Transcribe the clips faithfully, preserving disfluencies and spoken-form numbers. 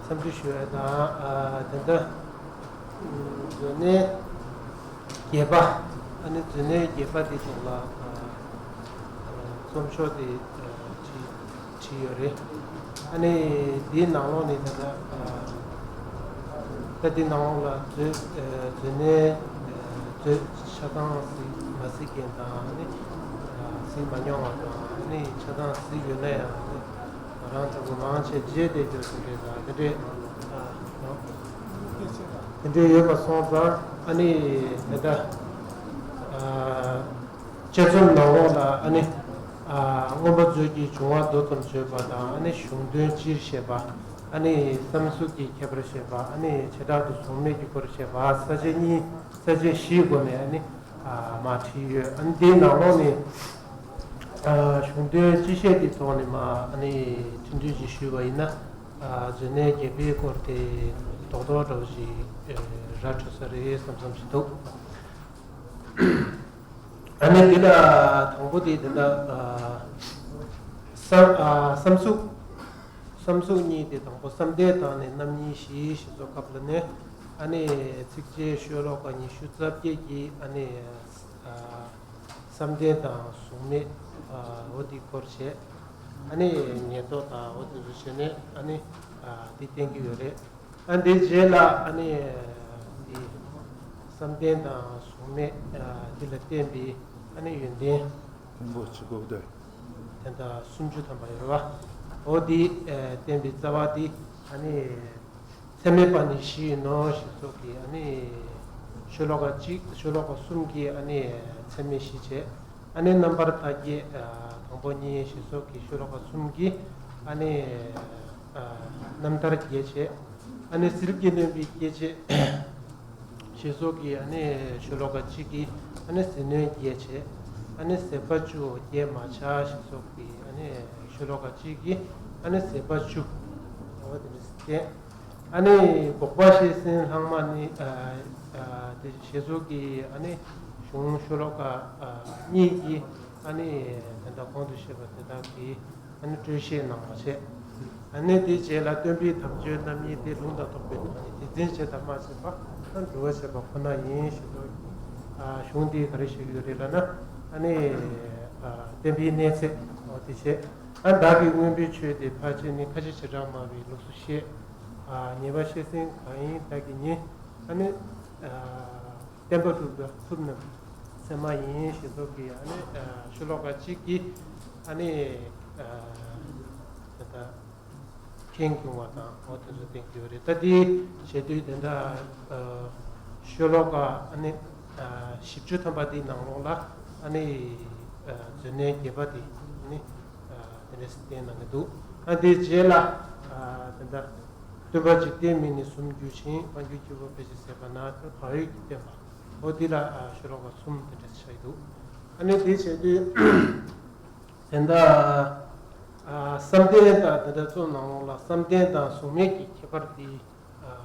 འཚམས་འདྲི་ཞུ་ཡ་དང་། ཨ། དེ་འདྲ། ཨ། མཛོད་གནས་བརྒྱད་པ། ཨ་ནི་མཛོད་གནས་བརྒྱད་པ་དེ་ཐོག་ལ། ཨ། ཨ། རྩོམ་ཤོག་དེ། ཨ། བྲིས་བྲིས་ཡོད་རེད། ཨ་ནི་དེའི་ནང་ལོགས་ནས་ད་ལྟ། ཨ། ད་དེའི་ནང་ལོགས་ལ་མཛོད། ཨ། མཛོད་གནས། ཨ། མཛོད་ཆ་ཚང་གཟིགས་མ་གཟིགས་མཁན་དང་། ཨ་ནི། ཨ། གཟིགས་མ་མྱོང་བ་དང་། ཨ་ནི་ཆ་ཚང་གཟིགས་ཡོད་ན་ཡང་། ཨ་ནི་ང་རང་ཚོ་མང་ཆེ་བརྗེད་བསྡད་རྒྱུ་ཞིག་རེད་ལ། དེ་འདྲས། ཨ། དེ་འདྲས་ཡོད་པ་སོང་ཙང་། ཨ་ནི་དེ་འདྲ། ཨ། དཔྱད་རྩོམ་ནང་ལོགས་ལ། ཨ་ནི། ཨ། མངོན་པ་མཛོད་ཀྱི་བྱུང་བ་མདོ་ཙམ་བརྗོད་པ་དང་། ཨ་ནི་གཞུང་དོན་སྤྱིར་བཤད་པ། ཨ་ནི་བསམ་གཟུགས་ཀྱི་ཁྱད་པར་བཤད་པ། ཨ་ནི་བྱེ་བྲག་ཏུ་གཟུགས་མེད་ཀྱི་སྐོར་བཤད་པ། ས་བཅད་གཉིས། ས་བཅད་བཞིའི་སྒོ་ནས། ཨ་ནི། ཨ། མར་བྲིས་ཡོད། ཨ་ནི་དེའི་ནང་ལོགས་ནས། ཨ། གཞུང་དོན་སྤྱི་བཤད་ཀྱི་ཐོག་ནས་མར། ཨ་ནི་འཕྲིན་བྲིས་ཅིག་ཞུས་པ་ཡིན་ན། ཨ། མཛོད་གནས་བརྒྱད་པའི་སྐོར་དེ་རྡོག་རྡོག་འདྲ་བོ་ཞིག་ར་འཕྲོད་ས་རེད་བསམ་བསམ་ཞིག་འདུག་ཨ་ནི་འདི་ལ་དང་པོ་དེ་འདི་འདྲ། ཨ། བསམ། ཨ། བསམ་གཟུགས། བསམ་གཟུགས་གཉིས་དེ། དང་པོ་བསམ་གཏན་དང་ནི་རྣམ་གཉིས་བཞི་ཞེས་སོགས་སྐབས་ལ་ནི། ཨ་ནི་ཚིགས་བཅད་ཤོ་ལོ་ཀ་ཉི་ཤུ་རྩ་བརྒྱད་ཀྱི། ཨ་ནི། ཨ། བསམ་གཏན་དང་གཟུགས་མེད། ཨ། འོ་དེའི་སྐོར་བྱས། ཨ་ནི་ཉེར་བསྡོགས་དང་འོ་དེ་ཚོ་བྱས་ནས། ཨ་ནི། ཨ། དེ་བསྟན་གྱི་ཡོད་རེད། ཨ། དེའི་རྗེས་ལ། ཨ་ནི་དེ་བསམ་གཏན་དང་གཟུགས་མེད། ཨ། དེ་ལ་བརྟེན་པའི། ཨ་ནི་ཡོན་ཏན། རིན་པོ་ཆེ་གོ་བདེ། དེ་འདྲ་སུམ་ཅུ་ཐམ་པ་ཡོད་རེད་པ། འོ་དེ། ཨ། བསྟན་པའི་རྩ་བ་དེ། ཨ་ནི་ཚད་མེད་པ་ནི་བཞི་ཡིན་ནོ་ཞེས་སོགས་ཀྱི། ཨ་ནི་ཤོ་ལོ་ཀ་གཅིག་ཤོ་ལོ་ཀ་གསུམ་གྱིས། ཨ་ནི་ཚད་མེད་བཞི་བྱས། ཨ་ནི་རྣམ་པར་ཐར་བརྒྱད། ཨ། དང་པོ་གཉིས་ཞེས་སོགས་ཀྱི་ཤོ་ལོ་ཀ་གསུམ་གྱིས། ཨ་ནི། ཨ། རྣམ་ཐར་བརྒྱད་བྱས། ཨ་ནི་ཟིལ་གྱིས་གནོན་པའི་སྐྱེ་མཆེད་ཞེས་སོགས་ཀྱི། ཨ་ནི་ཤོ་ལོ་ཀ་གཅིག་གིས། ཨ་ནི་ཟིལ་གནོན་བརྒྱད་བྱས། ཨ་ནི་ཟད་པ་བཅུ་བརྒྱད་མ་ཆགས་ཞེས་སོགས་ཀྱི། ཨ་ནི་ཤོ་ལོ་ཀ་གཅིག་གིས། ཨ་ནི་ཟད་པ་བཅུ། འོ་དེ་འདྲ་བསྟན། ཨ་ནི་འགོག་པ་བཤད་ཟིན་ལྷག་མ་ནི། ཨ། ཨ། དེ་ཞེས་སོགས་ཀྱི། ཨ་ནི་གཞུང་ཤོ་ལོ་ཀ། ཨ། གཉིས་ཀྱིས། ཨ་ནི་དེ་འདྲ་གོང་དུ་བཤད་པ་དེ་དག་གི། ཨ་ནི་སྤྲོས་བཤད་གནང་བ་བྱས། ཨ་ནི་དེའི་རྗེས་ལ་སྟོན་པའི་དམ་ཆོས་རྣམ་གཉིས་ཏེ། ལུང་དང་རྟོགས་པའི་ཐོག་ནས་རྗེ་བཙུན་བྱེད་དང་སྨྲ་བྱེད་པ། ཨ། འགྲོ་བ་བྱེད་པ་ཁོ་ན་ཡིན་ཞེས་སོགས་ཀྱི། ཨ། གཞུང་འདིས་ག་རེ་བཤད་ཀྱི་ཡོད་རེད་ལབ་ན། ཨ་ནི། ཨ། བསྟན་པའི་གནས་ཚད། འོ་དེ་བཤད། ཨ། བདག་གིས་མངོན་པའི་ཆོས་དེ་ཕལ་ཆེར་ནི། ཁ་ཅིག་བྱེ་བྲག་སྨྲ་བའི་ལུགས་སུ་བཤད། ཨ། ཉེས་པ་བཤད་ཟིན་གང་ཡིན་བདག་གིས་ཉེས། ཨ་ནི། ཨ། བསྟན་པ་སྒྲུབ་པའི་ཐུབ་རྣམས་ཚད་མ་ཡིན་ཞེས་སོགས་ཀྱི། ཨ་ནི། ཨ། ཤོ་ལོ་ཀ་གཅིག་གིས། ཨ་ནི། ཨ། དེ་ལྟར་ཁེངས་སྐྱུང་བ་དང་འོ་དེ་ཚོ་བསྟན་གྱི་ཡོད་རེད། ད་འདི་བྱེད་དུས་དེ་འདྲ། ཨ། ཤོ་ལོ་ཀ། ཨ་ནི། ཨ། བཞི་བཅུ་ཐམ་པ་འདིའི་ནང་ལོགས་ལ། ཨ་ནི། ཨ། མཛོད་གནས་བརྒྱད་པ་དེ། ཨ་ནི། ཨ། དེ་འདྲ་བསྟན་གནང་གི་འདུག་ཨ། དེའི་རྗེས་ལ། ཨ། དེ་འདྲ། སྟོན་པ་འཇིག་རྟེན་མི་ནི་གསུམ་གྱུར་ཅིང་། དབང་སྒྱུར་སྐྱེ་བོ་ཕལ་ཆེར་ཟད་པ་ན། བག་ཡོད་ཀྱིས་བསྟན་པ། འོ་འདི་ལ། ཨ། ཤོ་ལོ་ཀ་གསུམ་དེ་འདྲ་ཆགས་ཀྱི་འདུག་ཨ་ནི་དེ་བྱས་དུས། དེ་འདྲ། ཨ། བསམ་གཏན་དང་། དེ་འདྲ་རྩོམ་ནང་ལོགས་ལ་བསམ་གཏན་དང་གཟུགས་མེད་ཀྱི་ཁྱད་པར་དེ། ཨ།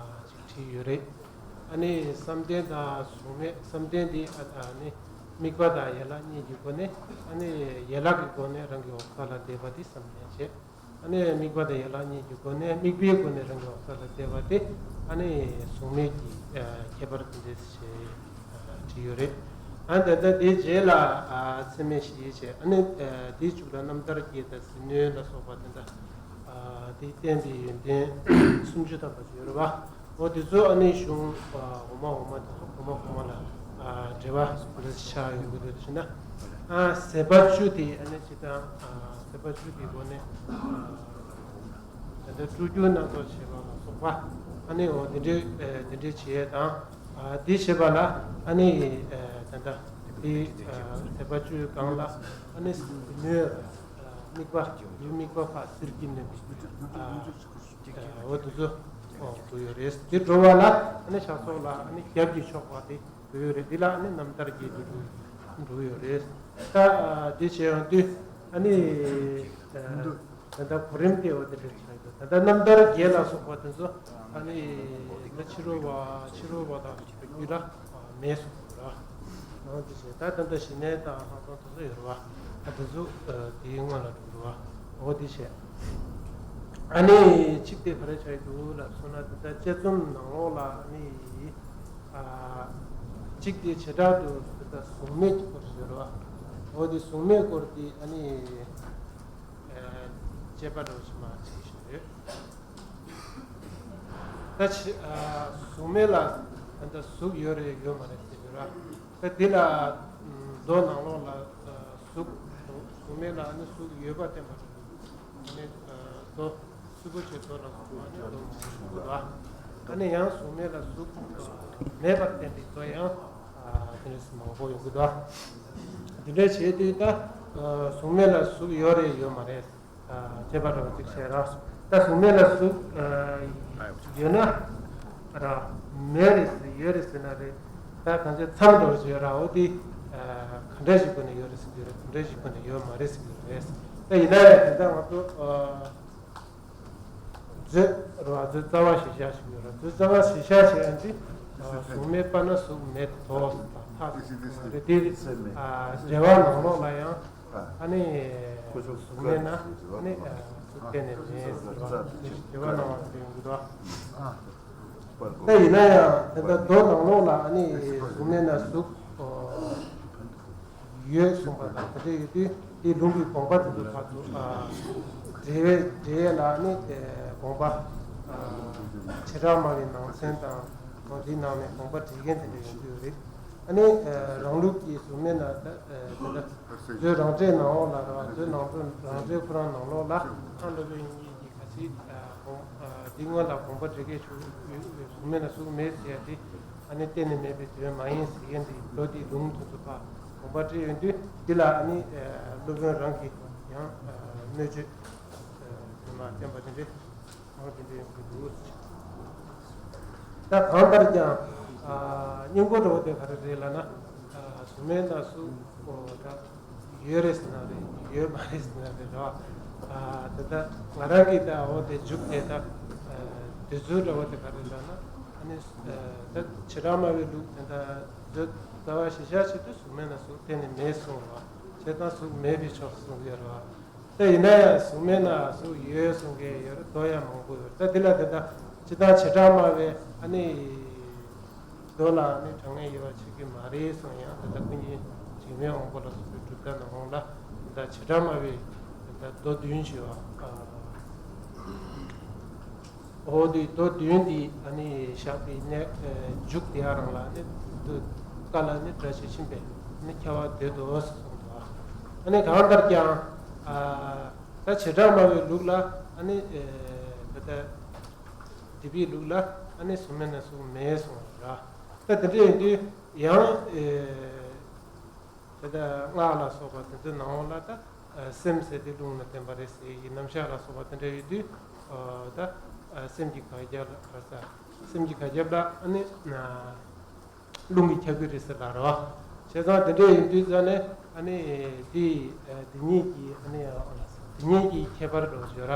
ཅིག་བྲིས་ཡོད་རེད། ཨ་ནི་བསམ་གཏན་དང་གཟུགས་མེད། བསམ་གཏན་དེ། ཨ། ཨ་ནི་དམིགས་པ་དང་ཡན་ལག་གཉིས་ཀྱི་སྒོ་ནས། ཨ་ནི་ཡན་ལག་གི་སྒོ་ནས་རང་གི་འོད་གསལ་ལ་བལྟས་པ་དེ་བསམ་གཏན་བྱས། ཨ་ནི་དམིགས་པ་དང་ཡན་ལག་གཉིས་ཀྱི་སྒོ་ནས། དམིགས་པའི་སྒོ་ནས་རང་གི་འོད་གསལ་ལ་བལྟས་པ་དེ། ཨ་ནི་གཟུགས་མེད་ཀྱི། ཨ། ཁྱད་པར་དེ་འདྲ་ཞིག་བྲིས་ཡོད་རེད། ཨ། ད་ལྟ་དེའི་རྗེས་ལ། ཨ། ཚད་མེད་བཞི་བྱས། ཨ་ནི། ཨ། དེའི་མཇུག་ལ་རྣམ་ཐར་བརྒྱད་དང་ཟིལ་གནོན་ལ་སོགས་པ་དེ་འདྲ། ཨ། དེ་བསྟན་པའི་ཡོན་ཏན་སུམ་ཅུ་ཐམ་པ་ཅིག་ཡོད་རེད་པ། འོ་དེ་ཚོ། ཨ་ནི་གཞུང་། ཨ། འོག་མ་འོག་མ་དེ་ཚོ་གོང་མ་གོང་མ་ལ། ཨ། འགྲེལ་པ་འདི་ཆགས་ཡོང་གི་འདུག་ཟེར་ན། ཨ། ཟད་པ་བཅུ་དེ། ཨ་ནི་སྤྱིར་བཏང་། ཨ། ཟད་པ་བཅུ་དེའི་སྒོ་ནས། ཨ། ད་ལྟ་སྤྲུལ་སྒྱུར་སྣ་ཚོགས་བྱེད་པ་ལ་སོགས་པ། ཨ་ནི་འོ་དེ་འདྲའི། ཨ། དེ་འདྲའི་བྱེད་ཡས་དང་། ཨ། དེ་བྱེད་པ་ལ། ཨ་ནི། ཨ། ད་ལྟ་དེ། ཨ། ཟད་པ་བཅུའི་སྒང་ལ། ཨ་ནི་ནུས། ཨ། དམིགས་པ། ནུས་དམིགས་པ་ཕར་ཟིལ་གྱིས་གནོན་པའི། ཨ། འོ་དེ་ཚོ། འོ་དགོས་ཡོད་རེད། དེ་འགྲོ་བ་ལ། ཨ་ནི་ཕྱག་སོགས་ལ། ཨ་ནི་རྒྱབ་ཀྱིས་ཕྱོགས་པ་དེ་དགོས་ཡོད་རེད། འདི་ལ་ཨ་ནི་རྣམ་ཐར་བརྒྱད་དེ་འགྲོ་ཡོད་རེད། ད། ཨ། དེ་བྱས་ཡོང་དུས། ཨ་ནི། ཨ། ད་ལྟ་གོ་རིམ་དེ་འོ་དེ་འདྲ་ཆགས་ཡོད། ད་ལྟ་རྣམ་ཐར་བརྒྱད་ལ་སོགས་པ་དེ་ཚོ། ཨ་ནི་ད་ཕྱི་རོལ་པ། ཕྱི་རོལ་པ་དག་རྒྱུད་ལ། ཨ། མེད་གསུངས་འདུག་ར། ཨ། དེ་བྱས། ད་ད་ལྟ་ཞི་གནས་དང་ལྷག་མཐོང་དེ་ཚོ་ཡོད་རེད་པ། ཨ། དེ་ཚོ། ཨ། དེའི་སྔོན་ལ་འགྲོ་གི་རེད་པ། འོ་དེ་བྱས། ཨ་ནི་གཅིག་དེ་ག་རེ་ཆགས་འདུག་ལབ་སོང་ན། དེ་ལྟར་དཔྱད་རྩོམ་ནང་ལོགས་ལ་ཨ་ནི་ཨ་གཅིག་དེ་བྱེ་བྲག་ཏུ་དེ་ལྟར་གཟུགས་མེད་ཀྱི་སྐོར་ཞིག་ཡོད་རེད་བ། འོ་དེ་གཟུགས་མེད་སྐོར་དེ་ཨ་ནི་ཨ་དཔྱད་པ་འདྲ་བོ་ཞིག་མར་བྱེད་བཞིན་ཡོད། ད་ཆ་ཨ་གཟུགས་མེད་ལ་ད་ལྟ་གཟུགས་ཡོད་རེད་ཡོད་མ་རེད་ཟེར་གྱི་ར། ད་འདི་ལ་མདོ་ནང་ལོགས་ལ་ཨ་གཟུགས་གཟུགས་མེད་ལ་ཨ་ནི་གཟུགས་ཡོད་པ་བསྟན་པ་རེད། ཨ་ནི་ཨ་མདོ་སུ་པོ་ཆེ་མདོ་ལ་གཟུགས་མ་ནི་མདོ་མང་པོ་ཞིག་འདུག་ཨ། ཨ་ནི་ཡང་གཟུགས་མེད་ལ་གཟུགས་མེད་པར་བསྟན་པའི་མདོ་ཡང་ཨ་དེ་འདྲ་མང་པོ་ཡོང་གི་འདུག་ཨ། དེ་འདྲ་བྱས་དུས་ད་ཨ་གཟུགས་མེད་ལ་གཟུགས་ཡོད་རེད་ཡོད་མ་རེད། དཔྱད་པ་འདྲ་བ་ཅིག་བྱས་ར། ད་གཟུགས་མེད་ལ་གཟུགས་ཡོད་ན་ར་མེད་རེད་ཟེར་ཡོད་རེད་ཟེར་ན་རེད། ད་གང་ཅི་མཚམས་འདྲ་བ་ཅིག་ཡོད་ར། འོ་དེ་ག་འདྲ་ཞིག་སྒོ་ནས་ཡོད་རེད་ཟེར་གྱི་རེད། ག་འདྲ་ཞིག་སྒོ་ནས་ཡོད་མ་རེད་ཟེར་གྱི་རེད། ད་ཡིན་ན་ཡང་དེ་འདྲ་ང་ཚོ་མཛོད་ར་མཛོད་རྩ་བ་ཞེས་བྱ་ཞིག་ཡོད་ར། མཛོད་རྩ་བ་ཞེས་བྱ་ཞེས་ཡང་དེ་གཟུགས་མེད་པ་ན་གཟུགས་མེད་དོ་ཟེར་ད་ཐག་ཟེར་གྱི་རེད། དེ་འགྲེལ་བ་ནང་ལོགས་ལ་ཡང་ཨ་ནི་གཟུགས་མེད་ན་ཨ་ནི་གཟུགས་གཏན་ནས་མེད་ཟེར་བ་དེ་འགྲེལ་བ་གནང་བ་དེ་ཡོང་གི་འདུག་ཨ། ད་ཡིན་ན་ཡང་དེ་ལྟར་མདོ་ནང་ལོགས་ལ་ཨ་ནི་གཟུགས་མེད་ན་གཟུགས་ཡོད་གསུངས་པ་དང་དེ་འདྲ་ཡོད་དུས་དེའི་ལུང་གི་དགོངས་པ་དེ་ཚོ་ཕར་ཚུར་འགྲེལ་བའི་འགྲེལ་ཡས་ལ་ཨ་ནི་དགོངས་པ་བྱེ་བྲག་སྨྲ་བའི་ནང་ཚན་དང་དེའི་ནང་ནས་དགོངས་པ་འགྲེལ་མཁན་དེ་འདྲ་ཡོང་གི་ཡོད་རེད། ཨ་ནི་རང་ལུགས་ཀྱི་གཟུགས་མེད་ན་ད་ད་མཛོད་རང་འགྲེལ་ནང་ལོགས་ལ་ར་མཛོད་ནང་དོན་རང་འགྲེལ་ཁོ་རང་ནང་ལོགས་ལ་ཨ་སློབ་དཔོན་གཉིས་ཀྱིས་ག་ཚིག་དགོངས་འདི་སྔོན་ལ་དགོངས་པ་འགྲེལ་མཁན་ཞུ་གཟུགས་མེད་ན་གཟུགས་མེད་ཟེར་ཡ་དེ་ཨ་ནི་གཏན་ནས་མེད་པའི་དོན་མ་ཡིན་ཟེར་མཁན་འདི་མདོ་འདིའི་ལུང་དེ་ཚོ་ཕར་དགོངས་པ་འགྲེལ་ཡོང་དུས་འདི་ལ་ཨ་ནི་སློབ་དཔོན་རང་གིས་ཡང་སྣོད་བཅུད་དེ་མ་བསྟན་པ་དེ་འདྲའི་གང་དེ་འདྲའི་ཡོང་གི་འདུག་ད་གང་ལྟར་ཀྱང་སྙིང་པོ་འདྲ་བོ་དེ་ག་རེ་རེད་ལབ་ན། གཟུགས་མེད་ན་གཟུགས་ད་ཡོད་རེད་ཟེར་ན་རེད། ཡོད་མ་རེད་ཟེར་ན་རེད་ར། ད་ལྟ་ང་རང་གིས་ད་འོ་དེ་འཇུག་དེ་ད་དེ་ཚོའི་འདྲ་བོ་དེ་ག་རེ་ལབ་ན། ཨ་ནི་ད་བྱེ་བྲག་སྨྲ་བའི་ལུགས་དེ་ད་མཛོད་རྩ་བ་ཞེས་བྱ་ཆེད་དུ་གཟུགས་མེད་ན་གཟུགས་གཏན་ནས་མེད་གསུངས་ར། བྱས་ཙང་གཟུགས་མེད་པའི་ཕྱོགས་གསུངས་ཡོད་ར། ད་ཡིན་ན་ཡང་གཟུགས་མེད་ན་གཟུགས་ཡོད་གསུང་མཁན་ཡོད་རེད། མདོ་ཡང་མང་པོ་ཡོད་རེད། ད་འདི་ལ་དེ་འདྲ་སྤྱིར་བཏང་བྱེ་བྲག་སྨྲ་བའི་ཨ་ནི་མདོ་ལ་ཨ་ནི་དྲང་ངེས་ཡོད་པ་ཆགས་ཀྱི་མ་རེད་གསུང་ཡང་། ད་ལྟ་ཀུན་མཁྱེན་འཇིགས་མེད་དབང་པོ་ལ་སོགས་པའི་གྲུབ་མཐའ་ནང་ལ་ད་བྱེ་བྲག་སྨྲ་བའི་ད་མདོ་བདུན་ཞུ་བ། འོ་དེ་མདོ་བདུན་འདི་ཨ་ནི་བཞག་པའི་གནས་མཇུག་དེ་ཡང་རང་ལ་ཨ་ནི་བཀའ་ལ་ནི་སྒྲ་ཇི་བཞིན་པས་ཨ་ནི་ཁྱབ་པ་དེ་འདུག་གསུངས་འདུག་ཨ་ནི་གང་ལྟར་ཀྱང་ད་བྱེ་བྲག་སྨྲ་བའི་ལུགས་ལ་ཨ་ནི་ད་ལྟ་འདི་པའི་ལུགས་ལ་ཨ་ནི་གཟུགས་མེད་ན་གཟུགས་མེད་གསུངས་པ་ར། ད་དེ་འདྲ་ཡིན་དུས་ཡང་། དེ་ལྟར་སྔགས་ལ་སོགས་པ་དེ་ཚོའི་ནང་ལ་ད་སེམས་ཟེར་དེ་རླུང་ལ་བརྟེན་པ་རེད་ཟེར་གྱི་རྣམ་གཞག་ལ་སོགས་པ་དེ་འདྲ་ཡོད་དུས་ད་སེམས་ཀྱི་གར་རྒྱབ་ལ་གར་ས་སེམས་ཀྱི་གར་རྒྱབ་ལ་ཨ་ནི་རླུང་གིས་ཁྱབ་ཀྱི་རེད་ཟེར་ལ་རེད་བ། བྱས་ཙང་དེ་འདྲ་ཡིན་དུས་ཙང་ནས་ཨ་ནི་དེ་དེ་གཉིས་ཀྱི་ཨ་ནི་དེ་གཉིས་ཀྱི་ཁྱད་པར་འགྲོ་བརྗོད་ར།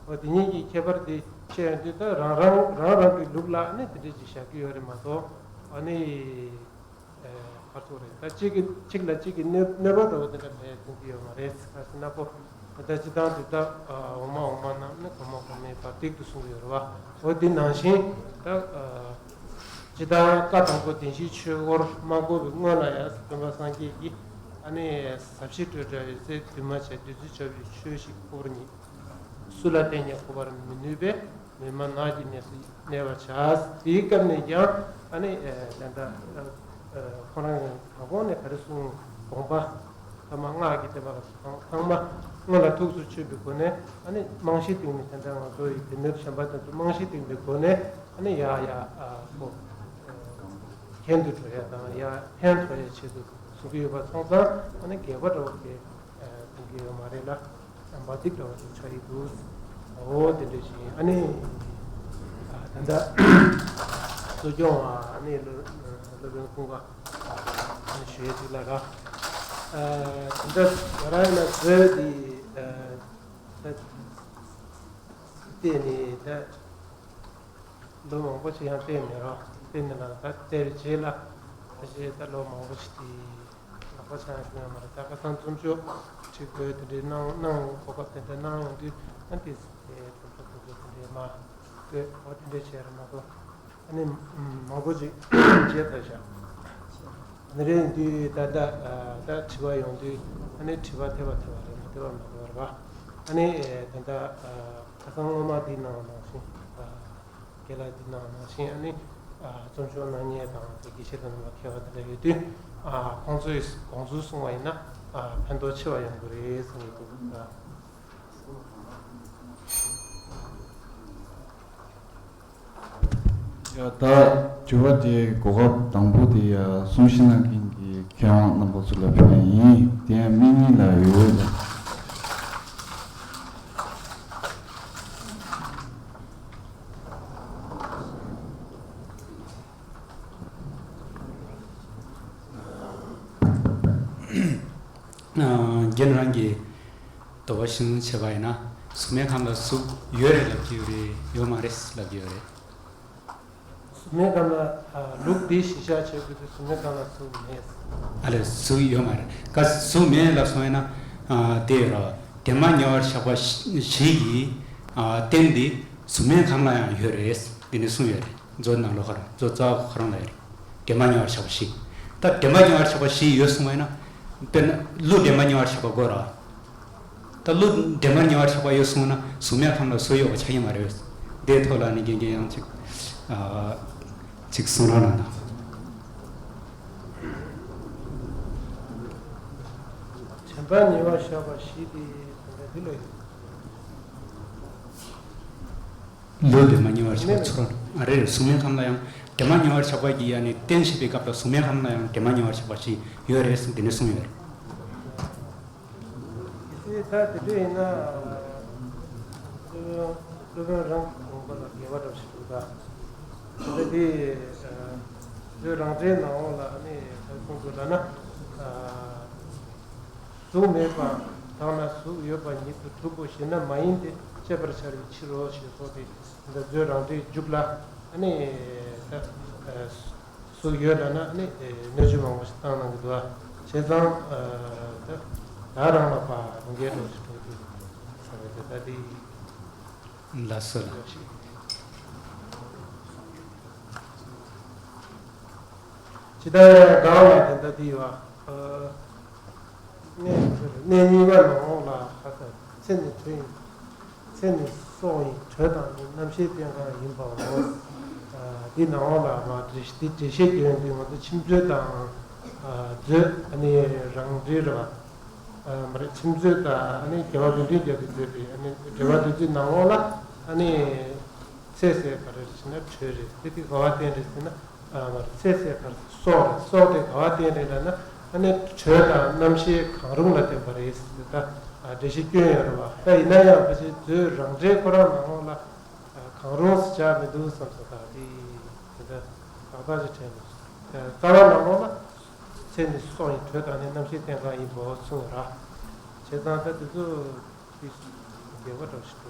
འོ་དེ་གཉིས་ཀྱི་ཁྱད་པར་དེ་ཤེས་ཡོང་དུས་ད་རང་རང་རང་རང་གི་ལུགས་ལ་ཨ་ནི་དེ་འདྲ་ཅིག་བཞག་གི་ཡོད་རེད་མ་གཏོགས་ཨ་ནི། ཕར་ཚུར་རེད། ད་གཅིག་གིས་གཅིག་ལ་གཅིག་གིས་གནོད་གནོད་པ་འདྲ་བོ་དེ་འདྲ་མེད་མཐུན་གྱི་ཡོད་མ་རེད། ག་ཟེར་ན་ཁོ་ད་ལྟ་སྤྱིར་བཏང་དུ་ད་འོག་མ་འོག་མ་རྣམས་ནི་གོང་མ་གོང་མའི་བར་ཐིག་ཏུ་གསུངས་ཡོད་རེད་བ། འོ་འདི་ནང་བཞིན་ད་སྤྱིར་བཏང་བཀའ་དང་པོ་བདེན་བཞིའི་ཆོས་འཁོར་མ་བསྐོར་བའི་སྔོན་ལ་ཡང་སྟོན་པ་སངས་རྒྱས་ཀྱིས་ཨ་ནི་ཟབ་ཞི་སྤྲོས་བྲལ་བའི་ཚེ་འདུས་མ་བྱས་བདུད་རྩི་ཆགས་པའི་ཆོས་ཤིག་བསྐོར་ཉིད། སུ་ལ་བརྟེན་ཀྱང་འཁོར་བར་མི་ནུས་པས། མི་སྨྲ་ནགས་ཀྱི་གནས་སུ་གནས་པར་བྱ། དེའི་སྐབས་ནས་ཀྱང་ཨ་ནི་ད་ལྟ་ཁོ་རང་དང་པོ་ནས་ག་རེ་གསུངས། དགོངས་པ་ཐ་མ་སྔགས་ཀྱི་བསྟན་པ་ཚང་མ་སྔོན་ལ་ཐུགས་སུ་ཆུད་པའི་སྒོ་ནས་ཨ་ནི་རྨང་གཞི་བཏིང་ནས། དེ་འདྲ་ང་ཚོ་ཡི་སྡེ་སྣོད་གཞན་པ་དེ་ཚོ་རྨང་གཞི་བཏིང་པའི་སྒོ་ནས་ཨ་ནི་ཡ་ཡ་ཁོ་གྱེན་དུ་འགྲོ་ཡ་དང་ཡ་ཕན་ཐོགས་ཡ་ཆེད་དུ་གསུང་གི་ཡོད་པ་སོང་ཙང་ཨ་ནི་འགལ་བ་འདྲ་བོ་དེ། གཏོང་གི་ཡོད་མ་རེད་ལ། བར་ཐིག་འདྲ་བ་ཞིག་ཆགས་ཀྱི་འདུག་འོ་དེ་འདྲ་ཞིག་ཡིན། ཨ་ནི་ད་ལྟ་གཙོ་སྐྱོང་བ་ཨ་ནི་སློབ་སློབ་དཔོན་ཀུན་དགའ་ཨ་ནི་ཞུ་ཡས་ཅིག་ལ་ར། ད་ལྟ་ང་རང་ཡིན་ན་མཛོད་འདི་ད་བལྟས་ནས་ད་ལོ་མང་པོ་ཞིག་ཡང་བལྟས་མེད་རོགས། བལྟས་མེད་ལ་ད་བལྟས་པའི་རྗེས་ལ་ད་ཞེས་ད་ལོ་མང་པོ་ཞིག་གི་ལག་ གོ་ཆ་ཡང་ཞུ་ཡང་མ་རེད། ད་ཁ་སང་རྩོམ་ཤོག་ཁྲིད་དགོས་དེ་འདྲའི་གནང་གནང་གོ་སྐབས་དེ་འདྲ་གནང་ཡོང་དུས་ཨ་ཏི་སི་དེ་རྩོམ་ཤོག་དེ་འདྲའི་དེ་འདྲའི་མ་དགོས་འོ་དེ་འདྲའི་བྱས་རེད་མ་གཏོགས་ཨ་ནི་མང་པོ་ཅིག་བྱས་ཚར་ཤག་དེ་འདྲའི་ཡིན་དུས་ད་ད་ད་དྲི་བ་ཡོང་དུས་ཨ་ནི་དྲི་བ་འཐེབ་པ་འཐེབ་པ་རེད་མ་འཐེབ་པ་མ་འཐེབ་པ་རེད་པ། ཨ་ནི་ད་ད་ཁ་སང་སྔོན་མ་འདི་གནང་བ་ནང་བཞིན། རྒན་ལགས་འདི་ནང་ནང་བཞིན་ཨ་ནི་རྩོམ་ཤོག་གནང་མཁན་དང་དགེ་བཤེས་དང་མཁས་པ་དེ་འདྲ་ཡོད་དུས་ཁོང་ཚོས་དགོངས་ཚུལ་གསུངས་པ་ཡིན་ན་ཕན་ཐོགས་ཆེ་བ་ཡོང་གི་རེད་བསམ་གྱི་འདུག་ཡ་ད་དྲི་བ་དེ་གོ་སྐབས་དང་པོ་དེ་ཡ་གསུང་བཤད་གནང་མཁན་གྱི་མཁས་དབང་རྣམ་པ་ཚོ་ལ་ཕུལ་བ་ཡིན། དེ་ཡང་དམིགས་ཡུལ་ལ་ཡོད་ལ། རྒན་རང་གིས་དོགས་པ་ཞིག་བྱས་པ་ཡིན་ན་གཟུགས་མེད་ཁམས་ལ་གཟུགས་ཡོད་རེད་ལབ་ཀྱི་ཡོད་རེད་ཡོད་མ་རེད་ལབ་ཀྱི་ཡོད་རེད། གཟུགས་མེད་ཁམས་ལ་ལུགས་འདི་གཞི་བཞག་བྱེད་དགོས་དུས་གཟུགས་མེད་ཁམས་ལ་གཟུགས་མེད། ཨ་ལས་གཟུགས་ཡོད་མ་རེད་ཀ་གཟུགས་མེད་ལབ་སོང་ཡིན་ན་དེ་ཡོད་རེད། དེ་མ་ཉེ་བར་བཞག་པ་བཞི་ཡི་རྟེན་འདི་གཟུགས་མེད་ཁམས་ལ་ཡང་ཡོད་རེད། འདི་ནས་གསུངས་ཡོད་རེད། མཛོད་ནང་ལོགས་ཁ་རང་མཛོད་རྩ་བ་ཁོ་རང་ལ་ཡོད་རེད། དེ་མ་ཉེ་བར་བཞག་པ་བཞི། ད་དེ་མ་ཉེ་བར་བཞག་པ་བཞི་ཡོད་གསུངས་པ་ཡིན་ན། དཔེར་ན་ཀླུ་དེ་མ་ཉེ་བར་བཞག་པ་དགོས་ར། ད་ཀླུ་དེ་མ་ཉེ་བར་བཞག་པ་ཡོད་གསུངས་ན་གཟུགས་མེད་ཁམས་ལ་གཟུགས་ཡོད་པ་ཆགས་ཀྱི་མ་རེད། དེའི་ཐོག་ལ་ནི་རྒན་རྒན་ཡང་ཅིག་ཅིག་གསུང་རོགས་གནང་དང་། དེ་མ་ཉེ་བར་བཞག་པ་བཞི་དེ་དེ་འདྲ་འདི་ལ་ཡོད། ལུས་དེ་མ་ཉེ་བར་བཞག་པ་ཚོར་བ་ཨ་རེ་རེ་གཟུགས་མེད་ཁམས་ལ་ཡང་དེ་མ་ཉེ་བར་བཞག་པ་གི་ཡ་ནི་རྟེན་བྱེད་པའི་སྐབས་ལ་གཟུགས་མེད་ཁམས་ལ་ཡང་དེ་མ་ཉེ་བར་བཞག་པ་ཞིག་ཡོད་རེད་ཟེར་དེ་འདྲ་གསུངས་ཡོད་རེད། ད་དེ་འདྲ་ཡིན་ན་སློབ་དཔོན་སློབ་དཔོན་རང་གི་དགོངས་པ་ལ་འགལ་བ་འདྲ་ཞིག་འདུག་ད། ད་དེ་མཛོད་རང་འགྲེལ་ནང་འོག་ལ་ནི་གསུངས་འདུག་ལ་ན། གཟུགས་མེད་པ་དག་ན་གཟུགས་ཡོད་པ་ཉིད་དུ་གྲུབ་བོ་ཞེ་ན་མ་ཡིན་ཏེ་དཔྱད་པར་བྱ་བའི་ཕྱིར་རོ་ཞེས་སོགས་ཏེ་འདི་མཛོད་རང་འགྲེལ་མཇུག་ལ་ཨ་ནི་ད་གཟུགས་ཡོད་ལ་ན་ཨ་ནི་གནོད་བྱེད་མང་པོ་ཞིག་བཏང་གནང་གི་འདུག་ཨ། བྱས་ཙང་ད་ད་རང་ལ་ཕ་རང་རྒྱལ་འགྲོ་ཞིག་འགྲོ་དུས་ས་བའི་ད་ལྟ་དེ་ལ་སོ་ལ། ཇི་ལྟར་ཡང་གང་ལ་དེ་ལྟ་དེ་ཡོད་ཨ། གནས་གནས་གཉིས་པ་ནང་ལ་ཧ་ས་ཚེ་ནི་དྲོད་ཡིན། ཚེ་ནི་སྲོག་ཡིན། དྲོད་དང་ནི་རྣམ་ཤེས་རྟེན་གང་ཡིན་པའོ། འདི་ནང་ལ་མ་འགྲེལ་འདི་འགྲེལ་བཤད་རྒྱག་ཡོང་དུས་ང་ཚོ་མཆིམས་མཛོད་དང་མཛོད་ཨ་ནི་རང་འགྲེལ་རེད་བ། མ་རེད་མཆིམས་མཛོད་དང་ཨ་ནི་རྒྱལ་བ་ལུང་བསྟན་རྒྱལ་པོས་མཛད་པའི་ཨ་ནི་འགྲེལ་པ་འདི་ཚོའི་ནང་ལོགས་ལ་ཨ་ནི་ཚེ་ཟེར་ག་རེ་རེད་ཟེར་ན་དྲོད་རེད། དེ་དེ་ག་བ་བརྟེན་རེད་ཟེར་ན། ཚེ་ཟེར་བར་སྲོག་རེད། སྲོག་དེ་ག་བ་བརྟེན་རེད་ལབ་ན་ཨ་ནི་དྲོད་དང་རྣམ་ཤེས་གང་རུང་ལ་བརྟེན་པ་རེད་ཟེར་ད་འགྲེལ་བཤད་སྐྱོན་ཡོད་རེད་བ། ད་ཡིན་ན་ཡང་ཕལ་ཆེར་མཛོད་རང་འགྲེལ་ཁོ་རང་ནང་ལོགས་ལ་གང་རུང་ཟེར་ཆགས་མི་འདུག་བསམ་སོང་། ད་དེ་དེ་འདྲ་ཏག་ཏག་ཅིག་དྲན་འདུག་རྩ་བ་ནང་ལོགས་ལ་ཚེ་ནི་སྲོག་ཡིན། དྲོད་དང་ནི་རྣམ་ཤེས་རྟེན་གང་ཡིན་པའོ་གསུངས་ར། བྱས་ཙང་ད་དེ་ཚོ། རྒྱལ་བ་རབ་ཞི་ཁྲོ་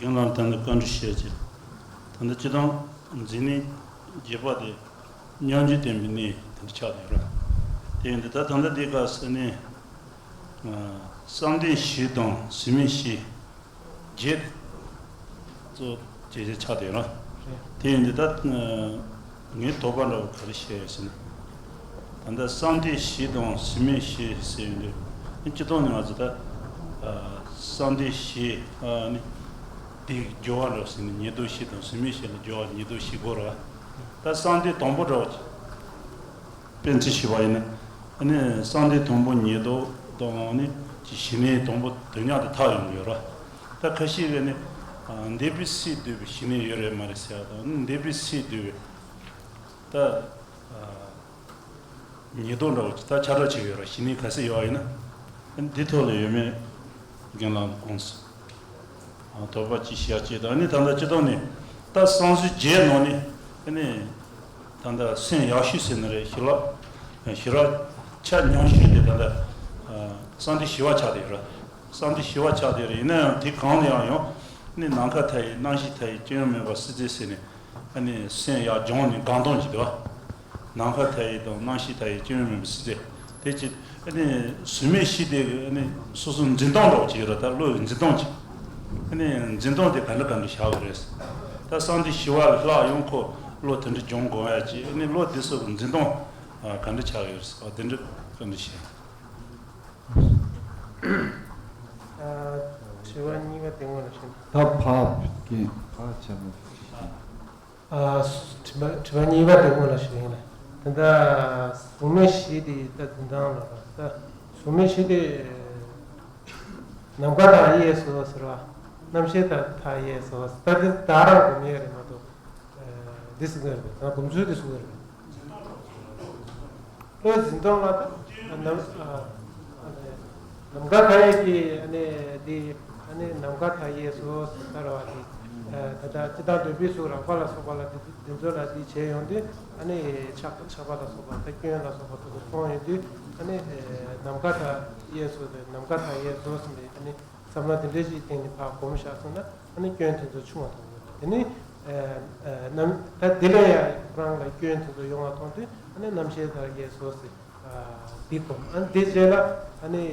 ཡོད། རྒན་ལགས་ད་ནི་བཀའ་འདྲི་ཞུ་ཡ་ཅིག་ད་ལྟ་སྤྱིར་བཏང་འཛིན་གནས་རྒྱས་པ་དེ་སྙོམས་འཇུག་བསྟན་པའི་གནས་དེ་འདྲ་ཆགས་ཡོད་རེད། དེ་ཡིན་དུས་ད་ད་ལྟ་འདི་ག་ཟེར་ནས་བསམ་གཏན་བཞི་དང་གཟུགས་མེད་བཞི་བརྒྱད་གཙོ་བྱས་ཆགས་ཡོད་རེད། དེ་ཡིན་དུས་ད་ངའི་དོགས་པ་འདྲ་བོ་ག་རེ་བཤད་ཡོད་ཟེར་ན། ད་ལྟ་བསམ་གཏན་བཞི་དང་གཟུགས་མེད་བཞི་ཟེར་ཡོང་དུས་སྤྱིར་བཏང་ནས་ང་ཚོ་ད་བསམ་གཏན་བཞི་ནི་དེའི་སྦྱོར་བ་འདྲ་ཟེར་ནས་ཉེར་བསྡོགས་བཞི་དང་གཟུགས་མེད་བཞི་ལ་སྦྱོར་བ་ཉེར་བསྡོགས་བཞི་དགོས་རེད། ད་བསམ་གཏན་དང་པོ་འདྲ་བོ་དཔེ་མཚོན་བྱས་པ་ཡིན་ན་ནི་བསམ་གཏན་དང་པོ་ཉེར་བསྡོགས་དང་ནི་ཞི་གནས་དང་པོ་དེ་མཉམ་དུ་ཐལ་ཡོང་གི་ཡོད་རེད། ད་ཁ་ཤས་ཀྱིས་ནི་འདས་པའི་ཚེ་བསྡུས་པའི་ཞི་གནས་ཡོད་རེད་མ་རེད་ཟེར་ཡ་དང་ནི་འདས་པའི་ཚེ་བསྡུས་པའི་ད། ཉེར་བསྡོགས་འདྲ་བོ་ཅིག་ད་ཁྱབ་བསྒྲགས་བྱེད་ཀྱི་ཡོད་རེད། ཞི་གནས་ག་ཚད་ཡོད་ཡིན་ན། འདི་ཐོག་ལ་ཡོད་མེད་རྒན་ལགས་དགོངས་སེ། དོགས་པ་ཅིག་བཤད་ཅིག་དང་ནི་ད་ལྟ་སྤྱིར་བཏང་ནས་ད་བསམ་གཟུགས་བརྒྱད་ནང་ནས་ནི་ད་ལྟ་སེམས་ཡག་ཤོས་ཟེར་ན་རེད། ཞི་ལ་ཞི་རགས་ཆ་ཉུང་ཤོས་དེ་ད་ལྟ་བསམ་གཏན་བཞི་པ་ཆགས་བསྡད་ཡོད་རེད། བསམ་གཏན་བཞི་པ་ཆགས་བསྡད་ཡོད་རེད། ཡིན་ན་ཡང་དེ་གང་ལ་ཡང་ཡང་ནི་ནམ་མཁའ་མཐའ་ཡས་རྣམ་ཤེས་མཐའ་ཡས་སྐྱོན་ཡོན་མེད་པ་སྲིད་རྩེ་ཟེར་ནས་ནི་སེམས་ཡར་སྦྱངས་ནས་གང་ཐོན་གྱི་འདུག་ནམ་མཁའ་མཐའ་ཡས་དང་རྣམ་ཤེས་མཐའ་ཡས་སྐྱོན་མེད་པའི་སྲིད་རྩེ། དེ་ཅི་ཨ་ནི་གཟུགས་མེད་བཞི་དེ་ཨ་ནི་སོ་སོ་འཛིན་སྟངས་འདྲ་བོ་ཅིག་ཡོད་རེད། ད་བློའི་འཛིན་སྟངས་ཅིག་ཨ་ནི་འཛིན་སྟངས་དེ་ག་འདྲ་ག་འདྲ་བཞག་གི་རེད། ད་བསམ་གཏན་བཞི་པ་ལ་ལྷག་ཡོང་ཁོ་བློ་དེ་འདྲ་སྦྱོང་དགོས་ཡ་ཅིག་ཨ་ནི་བློ་དེ་ཚོ་གི་འཛིན་སྟངས་ག་འདྲ་ཆགས་ཡོད་རེད། དེ་འདྲ་ག་འདྲ་བཤད། ཨ། དྲི་བ་གཉིས་པ་དེ་སྔོན་ལ་ཞུ། ད་ཕབ་ཀྱི་ཕ་ཆ་མེད། ཨ། དྲི་བ་དྲི་བ་གཉིས་པ་དེ་སྔོན་ལ་ཞུ་ཡིན་ལ། ད་ལྟ་གཟུགས་མེད་བཞི་དེ་ད་འཛིན་སྟངས་ལ་ར། ད་གཟུགས་མེད་བཞི་དེ་ནམ་མཁའ་མཐའ་ཡས་སོ་ཟེར་བ། རྣམ་ཤེས་དང་མཐའ་ཡས་སོ། ད་དེ་ད་རང་གོ་མེད་རེད་མ་གཏོགས། འདི་སུ་ག་རེད། ད་སྒོམ་ཚུལ་འདི་སུ་ག་རེད། བློའི་འཛིན་སྟངས་ལ་ད་ནམ་ཨ་ནམ་མཁའ་མཐའ་ཡས་ཀྱི་ཨ་ནི་འདི་ཨ་ནི་ནམ་མཁའ་མཐའ་ཡས་སོ་ཟེར་བ་འདི། ད་ལྟ་སྤྱི་བཏང་འདོད་པའི་གཟུགས་རགས་པ་ལ་སོགས་པ་ལ་འདི་འདི་ཚོ་ལ་འདི་བྱས་ཡོང་དུས་ཨ་ནི་ཆགས་ཆགས་པ་ལ་སོགས་པ་ད་སྐྱོན་ལ་སོགས་པ་དེ་ཚོ་མཐོང་ཡོང་དུས་ཨ་ནི་ནམ་མཁའ་མཐའ་ཡས་སོ་ཟེར། ནམ་མཁའ་མཐའ་ཡས་སོ་ཟེར་ནས་ཨ་ནི། བསམ་བློ་དེ་འདྲ་ཞིག་བཏིང་ནས་ཕར་སྒོམ་བཞག་སོང་ན་ཨ་ནི་སྐྱོན་དེ་ཚོ་ཆུང་བ་མཐོང་གི་རེད། དེ་ནི་ཨ་ནམ་ད་དེ་ལས་ཡང་ཁོ་རང་ལ་སྐྱོན་དེ་ཚོ་ཡོང་བ་མཐོང་དུས་ཨ་ནི་རྣམ་ཤེས་མཐའ་ཡས་སོ་ཟེར། ཨ་འདི་སྒོམ། ཨ་ནི་དེ་རྗེས་ལ་ཨ་ནི་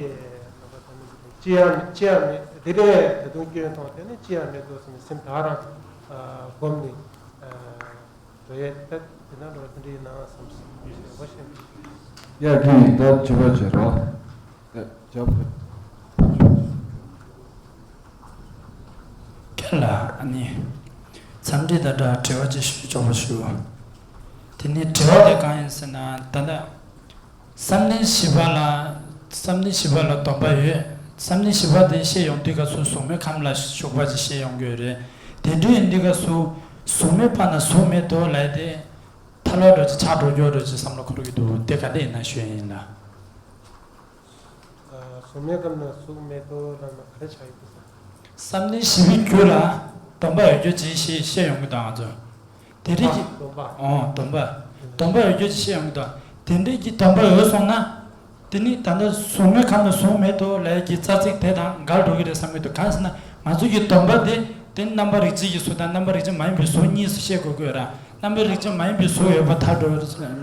ཅི་ཡང་ཅི་ཡང་མེད། དེ་ལས་ད་དུང་སྐྱོན་མཐོང་དེ་ནི་ཅི་ཡང་མེད་དོ་ཟེར་ནས་སེམས་ད་རང་ཨ་སྒོམ་ནས་ཨ་འགྲོ་ཡས། ད་དེ་ན་འགྲོ་བ་དེ་འདྲ་ཡིན་ན་བསམ་སོང་། ཡག་པོ་ཤེས། ཡ་གི་ད་བྱེད་པ་བྱེད་རོགས། ཁྱེད་ལ་ཨ་ནི་འཚམས་འདྲི་དང་སྦྲགས་དྲི་བ་ཅིག་ཞུ་ཆོག་པ་ཞུ། དེ་ནི་དྲི་བ་དེ་གང་ཡིན་ཟེར་ན། ད་ལྟ་བསམ་གཏན་བཞི་པ་ལ་བསམ་གཏན་བཞི་པ་ལ་སྡོམ་པ་ཡོད། བསམ་གཏན་བཞི་པ་དེ་བཤད་ཡོང་དུས་སྐབས་སུ་གཟུགས་མེད་ཁམས་ལ་ཞུགས་པ་ཅིག་བཤད་ཡོང་གི་ཡོད་རེད། དེ་འདྲ་ཡིན་དུས་སྐབས་སུ་གཟུགས་མེད་ཕར་ན་གཟུགས་མེད་དོ་ལབ་དེ་ཐལ་བ་འགྲོ་ཅིག་ཆགས་འགྲོ་རྒྱུ་འགྲོ་ཅིག་བསམ་བློ་འཁོར་གྱི་འདུག་དེ་ག་འདྲ་ཡིན་ན་ཞུ་ཡ་ཡིན་ལ། གཟུགས་མེད་ཁམས་ན་གཟུགས་མེད་དོ་ལབ་ན་ག་རེ་ཆགས་ཡོད་དེ། བསམ་གཏན་བཞི་པའི་རྒྱུད་ལ་སྡོམ་པ་ཡོད་རྒྱུ་ཅིག་ཞེས་བཤད་ཡོང་གི་འདུག་ང་ཚོ། དེ་རིགས་ཀྱི་སྡོམ་པ། ཨོ་སྡོམ་པ། སྡོམ་པ་ཡོད་རྒྱུ་ཅིག་བཤད་ཡོང་གི་འདུག་དེ་འདྲས་ཀྱི་སྡོམ་པ་ཡོད་སོང་ན། དེ་ནི་ད་ལྟ་གཟུགས་མེད་ཁམས་ན་གཟུགས་མེད་དོ་ལབ་ཀྱི་རྩ་ཚིག་དེ་དང་འགལ་འགྲོ་གི་རེད་བསམ་གྱི་འདུག་གང་ཟེར་ན་ང་ཚོ་གི་སྡོམ་པ་དེ་དེ་རྣམ་པ་རིག་བྱེད་ཀྱི་གཟུགས་དང་རྣམ་པ་རིག་བྱེད་མ་ཡིན་པའི་གཟུགས་གཉིས་སུ་བཤད་དགོས་ཀྱི་ཡོད་ར། རྣམ་པའི་རིག་བྱེད་མ་ཡིན་པའི་གཟུགས་ཡོད་པར་ཐལ་འགྲོ་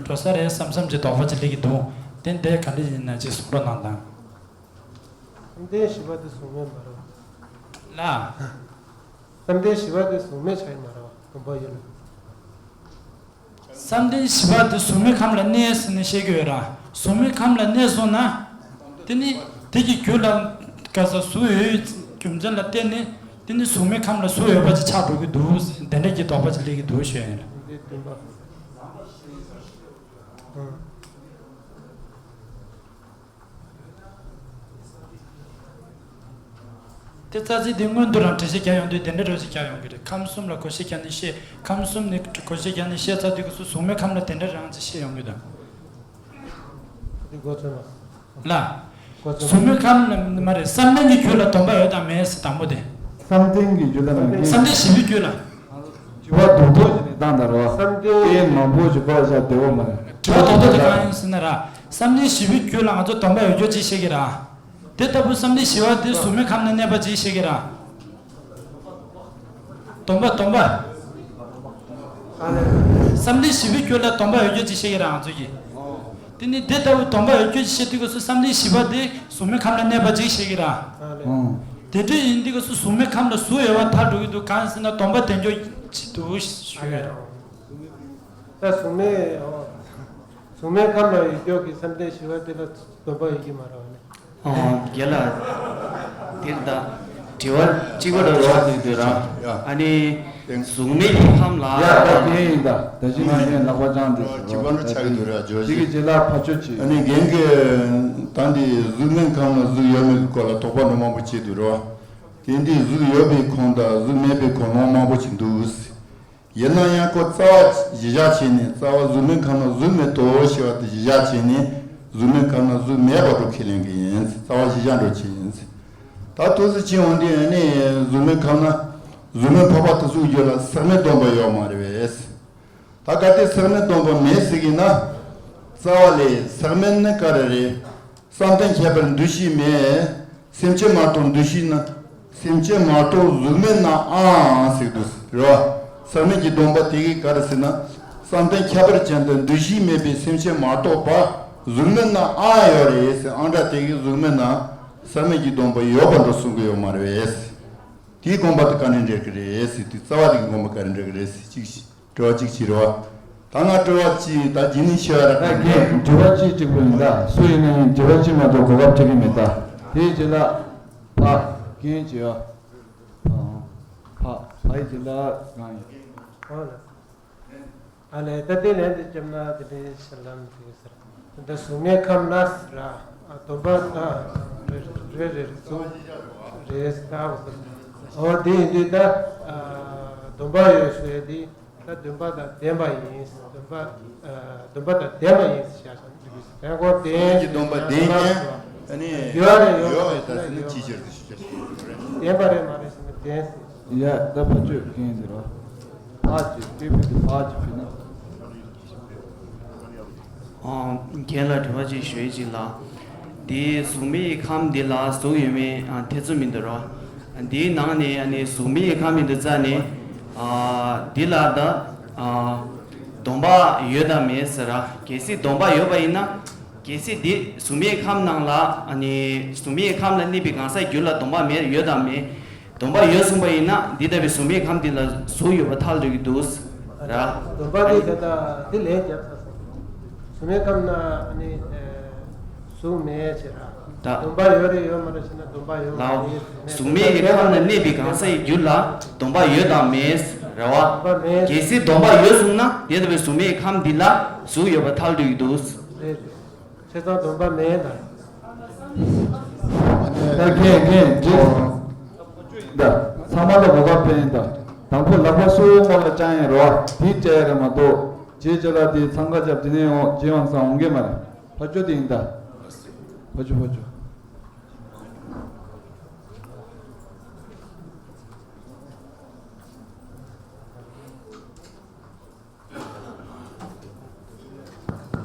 འགྲོ་ས་རེད་བསམ་བསམ་གྱི་དོགས་པ་ཅིག་སླེབས་ཀྱི་འདུག་དེ་འདི་ག་འདྲ་ཡིན་ན་ཅིག་གསུང་རོགས་གནང་དང་། བསམ་གཏན་བཞི་པ་དེ་གཟུགས་མེད་མ་རེད། ལ། བསམ་གཏན་བཞི་པ་དེ་གཟུགས་མེད་ཆགས་ཀྱི་མ་རེད་བ། སྡོམ་པ་ཡོད་ལ། བསམ་གཏན་བཞི་པ་དེ་གཟུགས་མེད་ཁམས་ལ་གནས་ཟེར་ནས་བཤད་ཀྱི་ཡོད་ར། གཟུགས་མེད་ཁམས་ལ་གནས་སོང་ན། དེ་ནི་དེ་གི་རྒྱུད་ལ་ག་ས་གཟུགས་ཡོད་རྒྱུ་མཚན་ལ་བརྟེན་ནས་དེ་ནི་གཟུགས་མེད་ཁམས་ལ་གཟུགས་ཡོད་པ་ཅིག་ཆགས་འགྲོ་གི་འདུག་དེ་འདྲ་གྱི་དོགས་པ་ཅིག་སླེབས་ཀྱི་འདུག་ཞུ་ཡ་ཡིན། དེ་རྩ་ཚིག་འདི་སྔོན་དུ་རང་འགྲེལ་བཤད་རྒྱག་ཡོང་དུས་དེ་འདྲ་རོ་ཞིག་རྒྱག་ཡོང་གི་རེད། ཁམས་གསུམ་ལ་གོ་ཤེས་རྒྱག་ནས་བཤད། ཁམས་གསུམ་ནས་གོ་ཤེས་རྒྱག་ནས་བཤད་ཚར་དུས་སྐབས་སུ་གཟུགས་མེད་ཁམས་ལ་དེ་འདྲ་རང་ཅིག་བཤད་ཡོང་གི་འདུག་འདི་གོ་ཚོད་མ། ལ། གོ་ཚོད་མ། གཟུགས་མེད་ཁམས་ལ་མ་རེད། བསམ་གཏན་གྱི་རྒྱུད་ལ་སྡོམ་པ་ཡོད་དམ་མེད་ཟེར་དང་པོ་དེ། བསམ་གཏན་གྱི་རྒྱུད་ལ་མ་རེད། བསམ་གཏན་བཞི་པའི་རྒྱུད་ལ། དྲི་བ་རྡོག་རྡོག་ཅིག་ནས་བཏང་དང་རོ། བསམ་གཏན། དེ་མང་པོ་ཞིག་བཀོད་བཞག་བདེ་བོ་མ་རེད། དྲི་བ་རྡོག་རྡོག་དེ་གང་ཡིན་ཟེར་ན་ར། བསམ་གཏན་བཞི་པའི་རྒྱུད་ལ་ང་ཚོ་སྡོམ་པ་ཡོད་རྒྱུ་ཅིག་བཤད་ཀྱི་ར། དེ་ལྟ་བུ་བསམ་གཏན་བཞི་པ་དེ་གཟུགས་མེད་ཁམས་ན་གནས་པ་ཅིག་བཤད་ཀྱི་ར། སྡོམ་པ་སྡོམ་པ། བསམ་གཏན་བཞི་པའི་རྒྱུད་ལ་སྡོམ་པ་ཡོད་རྒྱུ་ཅིག་བཤད་ཀྱི་ར་ང་ཚོ་གིས། དེ་ནི་དེ་ལྟ་བུ་སྡོམ་པ་ཡོད་རྒྱུ་ཅིག་བཤད་དུས་སྐབས་སུ་བསམ་གཏན་བཞི་པ་དེ་གཟུགས་མེད་ཁམས་ལ་གནས་པ་ཅིག་བཤད་ཀྱི་ར། དེ་འདྲ་ཡིན་དུས་སྐབས་སུ་གཟུགས་མེད་ཁམས་ལ་གཟུགས་ཡོད་པར་ཐལ་འགྲོ་གི་འདུག་གང་ཟེར་ན་སྡོམ་པ་དེ་འཇོག་ཅིག་འདུག་ཞུ་ཡོད་ར། ད་གཟུགས་མེད། གཟུགས་མེད་ཁམས་ལ་ཡོད་རྒྱུ་གི་བསམ་གཏན་བཞི་པ་དེ་ལ་སྡོམ་པ་ཡོད་ཀྱི་མ་རེད་བ་ནི། ཨོ་རྒན་ལགས། དེར་ད་དྲི་བ་གཅིག་པ་འདྲ་བོ་ཞིག་འདུག་ར། ཨ་ནི་གཟུགས་མེད་ཀྱི་ཁམས་ལ། ཡ་ད་དེ་ཡིན་ད། ད་ཅི་ང་ངས་ལག་པ་བརྐྱངས་འདུག་ཞུ་བ། ད་དེ་གཅིག་པ་འདྲ་ཆགས་ཀྱི་འདུག་ར་ཇོ་ཞིག་གི་རྗེས་ལ་ཕ་ཆོས་ཅིག་ཨ་ནི་རྒན་གྱིས་ད་འདི་གཟུགས་མེད་ཁམས་ལ་གཟུགས་ཡོད་མེད་ཀྱི་སྐོར་ལ་དོགས་པ་འདྲ་མང་པོ་བྱས་འདུག་ར། དེ་འདི་གཟུགས་ཡོད་པའི་ཁུངས་དང་གཟུགས་མེད་པའི་ཁུངས་ལུང་མང་པོ་ཅིག་འདུག་ཡིན་ན་ཡང་ཁོ་རྩ་བ་གཞི་བཞག་བྱས་ནས་རྩ་བ་གཟུགས་མེད་ཁམས་ན་གཟུགས་མེད་དོ་ཞེས་པ་དེ་གཞི་བཞག་བྱས་ནས་གཟུགས་མེད་ཁམས་ན་གཟུགས་མེད་པ་འདྲ་ཁས་ལེན་གྱི་ཡིན། རྩ་བ་གཞི་བཞག་འདྲ་བྱས་ཡིན། ད་ཐུགས་སུ་ཆེ་འོང་དུས་ཨ་ནི་གཟུགས་མེད་ཁམས་ན་གཟུགས་མེད་འཕགས་པ་དེ་ཚོའི་རྒྱུད་ལ་ཟག་མེད་སྡོམ་པ་ཡོད་མ་རེད་པས། ད་གལ་ཏེ་ཟག་མེད་སྡོམ་པ་མེད་ཟེར་གྱི་ན། རྩ་བ་ལས་ཟག་མེད་ནི་ག་རེ་རེད། བསམ་གཏན་ཁྱད་པར་འདུ་ཤེས་མེད། སེམས་ཅན་མ་གཏོགས་འདུ་ཤེས་ན། སེམས་ཅན་མ་གཏོགས་གཟུགས་མེད་ན་ཨང་ཟེར་འདུག་རེད་བ། ཟག་མེད་ཀྱི་སྡོམ་པ་དེ་གིས་ག་རེ་ཟེར་ན། བསམ་གཏན་ཁྱད་པར་ཅན་དུ་འདུ་ཤེས་མེད་པའི་སེམས་ཅན་མ་གཏོགས་པ། གཟུགས་མེད་ན་ཨང་ཡོད་རེད་ཟེར། ཨང་གྲངས་དེ་གི་གཟུགས་མེད་ན་ཟག་མེད་ཀྱི་སྡོམ་པ་ཡོད་པ་འདྲ་གསུང་གི་ཡོད་མ་རེད། དེའི་དགོངས་པ་དེ་ག་ནས་འགྲེལ་གི་རེད་ཟེར་དུས། རྩ་བ་དེ་གི་དགོངས་པ་ག་རེ་འགྲེལ་གི་རེད་ཟེར། གཅིག་དྲི་བ་གཅིག་བྱས་རེད་བ། ད་ང་དྲི་བ་གཅིག་ད་རྗེས་ནས་ཤེས་པ་ར། ད་རྒན་དྲི་བ་གཅིག་གཅིག་པོ་ཡིན་ད། སུ་ཡིན་ན་ཡང་དྲི་བ་གཅིག་མ་གཏོགས་གོ་སྐབས་སྤྲད་གི་མེད་ད། དེའི་རྗེས་ལ་ཕ་རྒན་བྱས་བ། ཕ་ཕ་ཡི་རྗེས་ལ་གང་ཡིན། ཨོ་ལགས། ཨ་ལས་ད་དེ་ལན་དེ་བརྒྱབ་ན་དེ་འདྲའི་ཕྱིར་ལམ་དེ་ཟེར། འདི་གཟུགས་མེད་ཁམས་ལ་ཟེར་ར། ཨ་སྡོམ་པ་ད་རེ་རེ་རེ་གཟུགས་རེ་ཟེར་ད་གོ་ཟེར། འོ་དེ་ཡིན་དུས་ད་ཨ་སྡོམ་པ་ཡོད་ཟེར་དེ་ད་སྡོམ་པ་དང་ལྡན་པ་ཡིན། སྡོམ་པ་ཨ་སྡོམ་པ་དང་ལྡན་པ་ཡིན་ཟེར་བྱ་བྱ་འདུག་ཟེར། ཀྱི་སྡོམ་པ་ལྡན་ཀྱང་ཨ་ནི་ཡོད་རེད་ཡོད་ཡོད་རེད་ཟེར་ན་ཅིའི་ཕྱིར་དུ་ཞུ་ཅེས་ཞུ་རེད། ལྡན་པ་རེད་མ་རེད་ཟེར་ན་ལྡན་ཟེར། ཡ་ད་ཕ་ཆོས་རྒན་ཟེར་བ། ཕ་ཅིག་སྐད་འབོད་དེ་ཕ་ཅིག་ཕུལ་ན། ཨ་རྒན་ལ་དྲི་བ་ཅིག་ཞུ་ཡས་ཅིག་ལ། དེའི་གཟུགས་མེད་ཁམས་འདི་ལ་གཟུགས་ཡོད་མེད་ཨ་ཐེ་ཚོམ་མི་འདུག་རོ། འདིའི་ནང་ནས་ཨ་ནི་གཟུགས་མེད་ཁམས་ཡིན་དུས་ཙ་ནས་ཨ་འདི་ལ་ད་ཨ་སྡོམ་པ་ཡོད་དམ་མེད་ཟེར་ར། གལ་སྲིད་སྡོམ་པ་ཡོད་པ་ཡིན་ན། གལ་སྲིད་འདི་གཟུགས་མེད་ཁམས་ནང་ལ་ཨ་ནི་གཟུགས་མེད་ཁམས་ལ་གནས་པའི་གང་ཟག་རྒྱུད་ལ་སྡོམ་པ་མེད་ཡོད་དམ་མེད། སྡོམ་པ་ཡོད་གསུངས་པ་ཡིན་ན་འདི་ལྟ་བུའི་གཟུགས་མེད་ཁམས་འདི་ལ་གཟུགས་ཡོད་པ་ཐལ་འགྲོ་གི་འདུག་ར། སྡོམ་པ་འདི་ད་ལྟ་འདི་ལན་བརྒྱབ་ཚར་སོང་། གཟུགས་མེད་ཁམས་ན་ཨ་ནི་ཨེ་གཟུགས་མེད་ཅེས་ར། ད་སྡོམ་པ་ཡོད་རེད་ཡོད་མ་རེད་ཟེར་ན་སྡོམ་པ་ཡོད་ལའོ། མ་རེད་ཟེར་ན་གཟུགས་མེད་ཀྱི་ཁམས་ན་གནས་པའི་གང་ཟག་ཡི་རྒྱུད་ལ་སྡོམ་པ་ཡོད་དམ་མེད་ར་བ། སྡོམ་པ་མེད། གལ་སྲིད་སྡོམ་པ་ཡོད་གསུངས་ན་དེ་ལྟ་བུའི་གཟུགས་མེད་ཁམས་འདི་ལ་གཟུགས་ཡོད་པ་ཐལ་འགྲོ་གི་འདུག་རེད། རེད། བྱས་ཙང་སྡོམ་པ་མེད་ད། ད་རྒན་རྒན་རྗེས། ད་ཚང་མ་ལ་གོ་སྐབས་སྤྲད་ཡིན་ད། དང་པོ་ལག་པ་སུ་སྔོན་ལ་བརྐྱངས་ཡིན་རོ། དེ་བཅད་ཡ་རེད་མ་གཏོགས་རྗེས་ཅ་ལག་དེ་འཚང་ཁ་རྒྱབ་དེ་ནས་ཡོང་རྗེས་ཡོང་སང་འོང་གི་མ་རེད། ཕ་ཆོས་དེ་ཡིན་ད། ཕ་ཆོས་ཕ་ཆོས།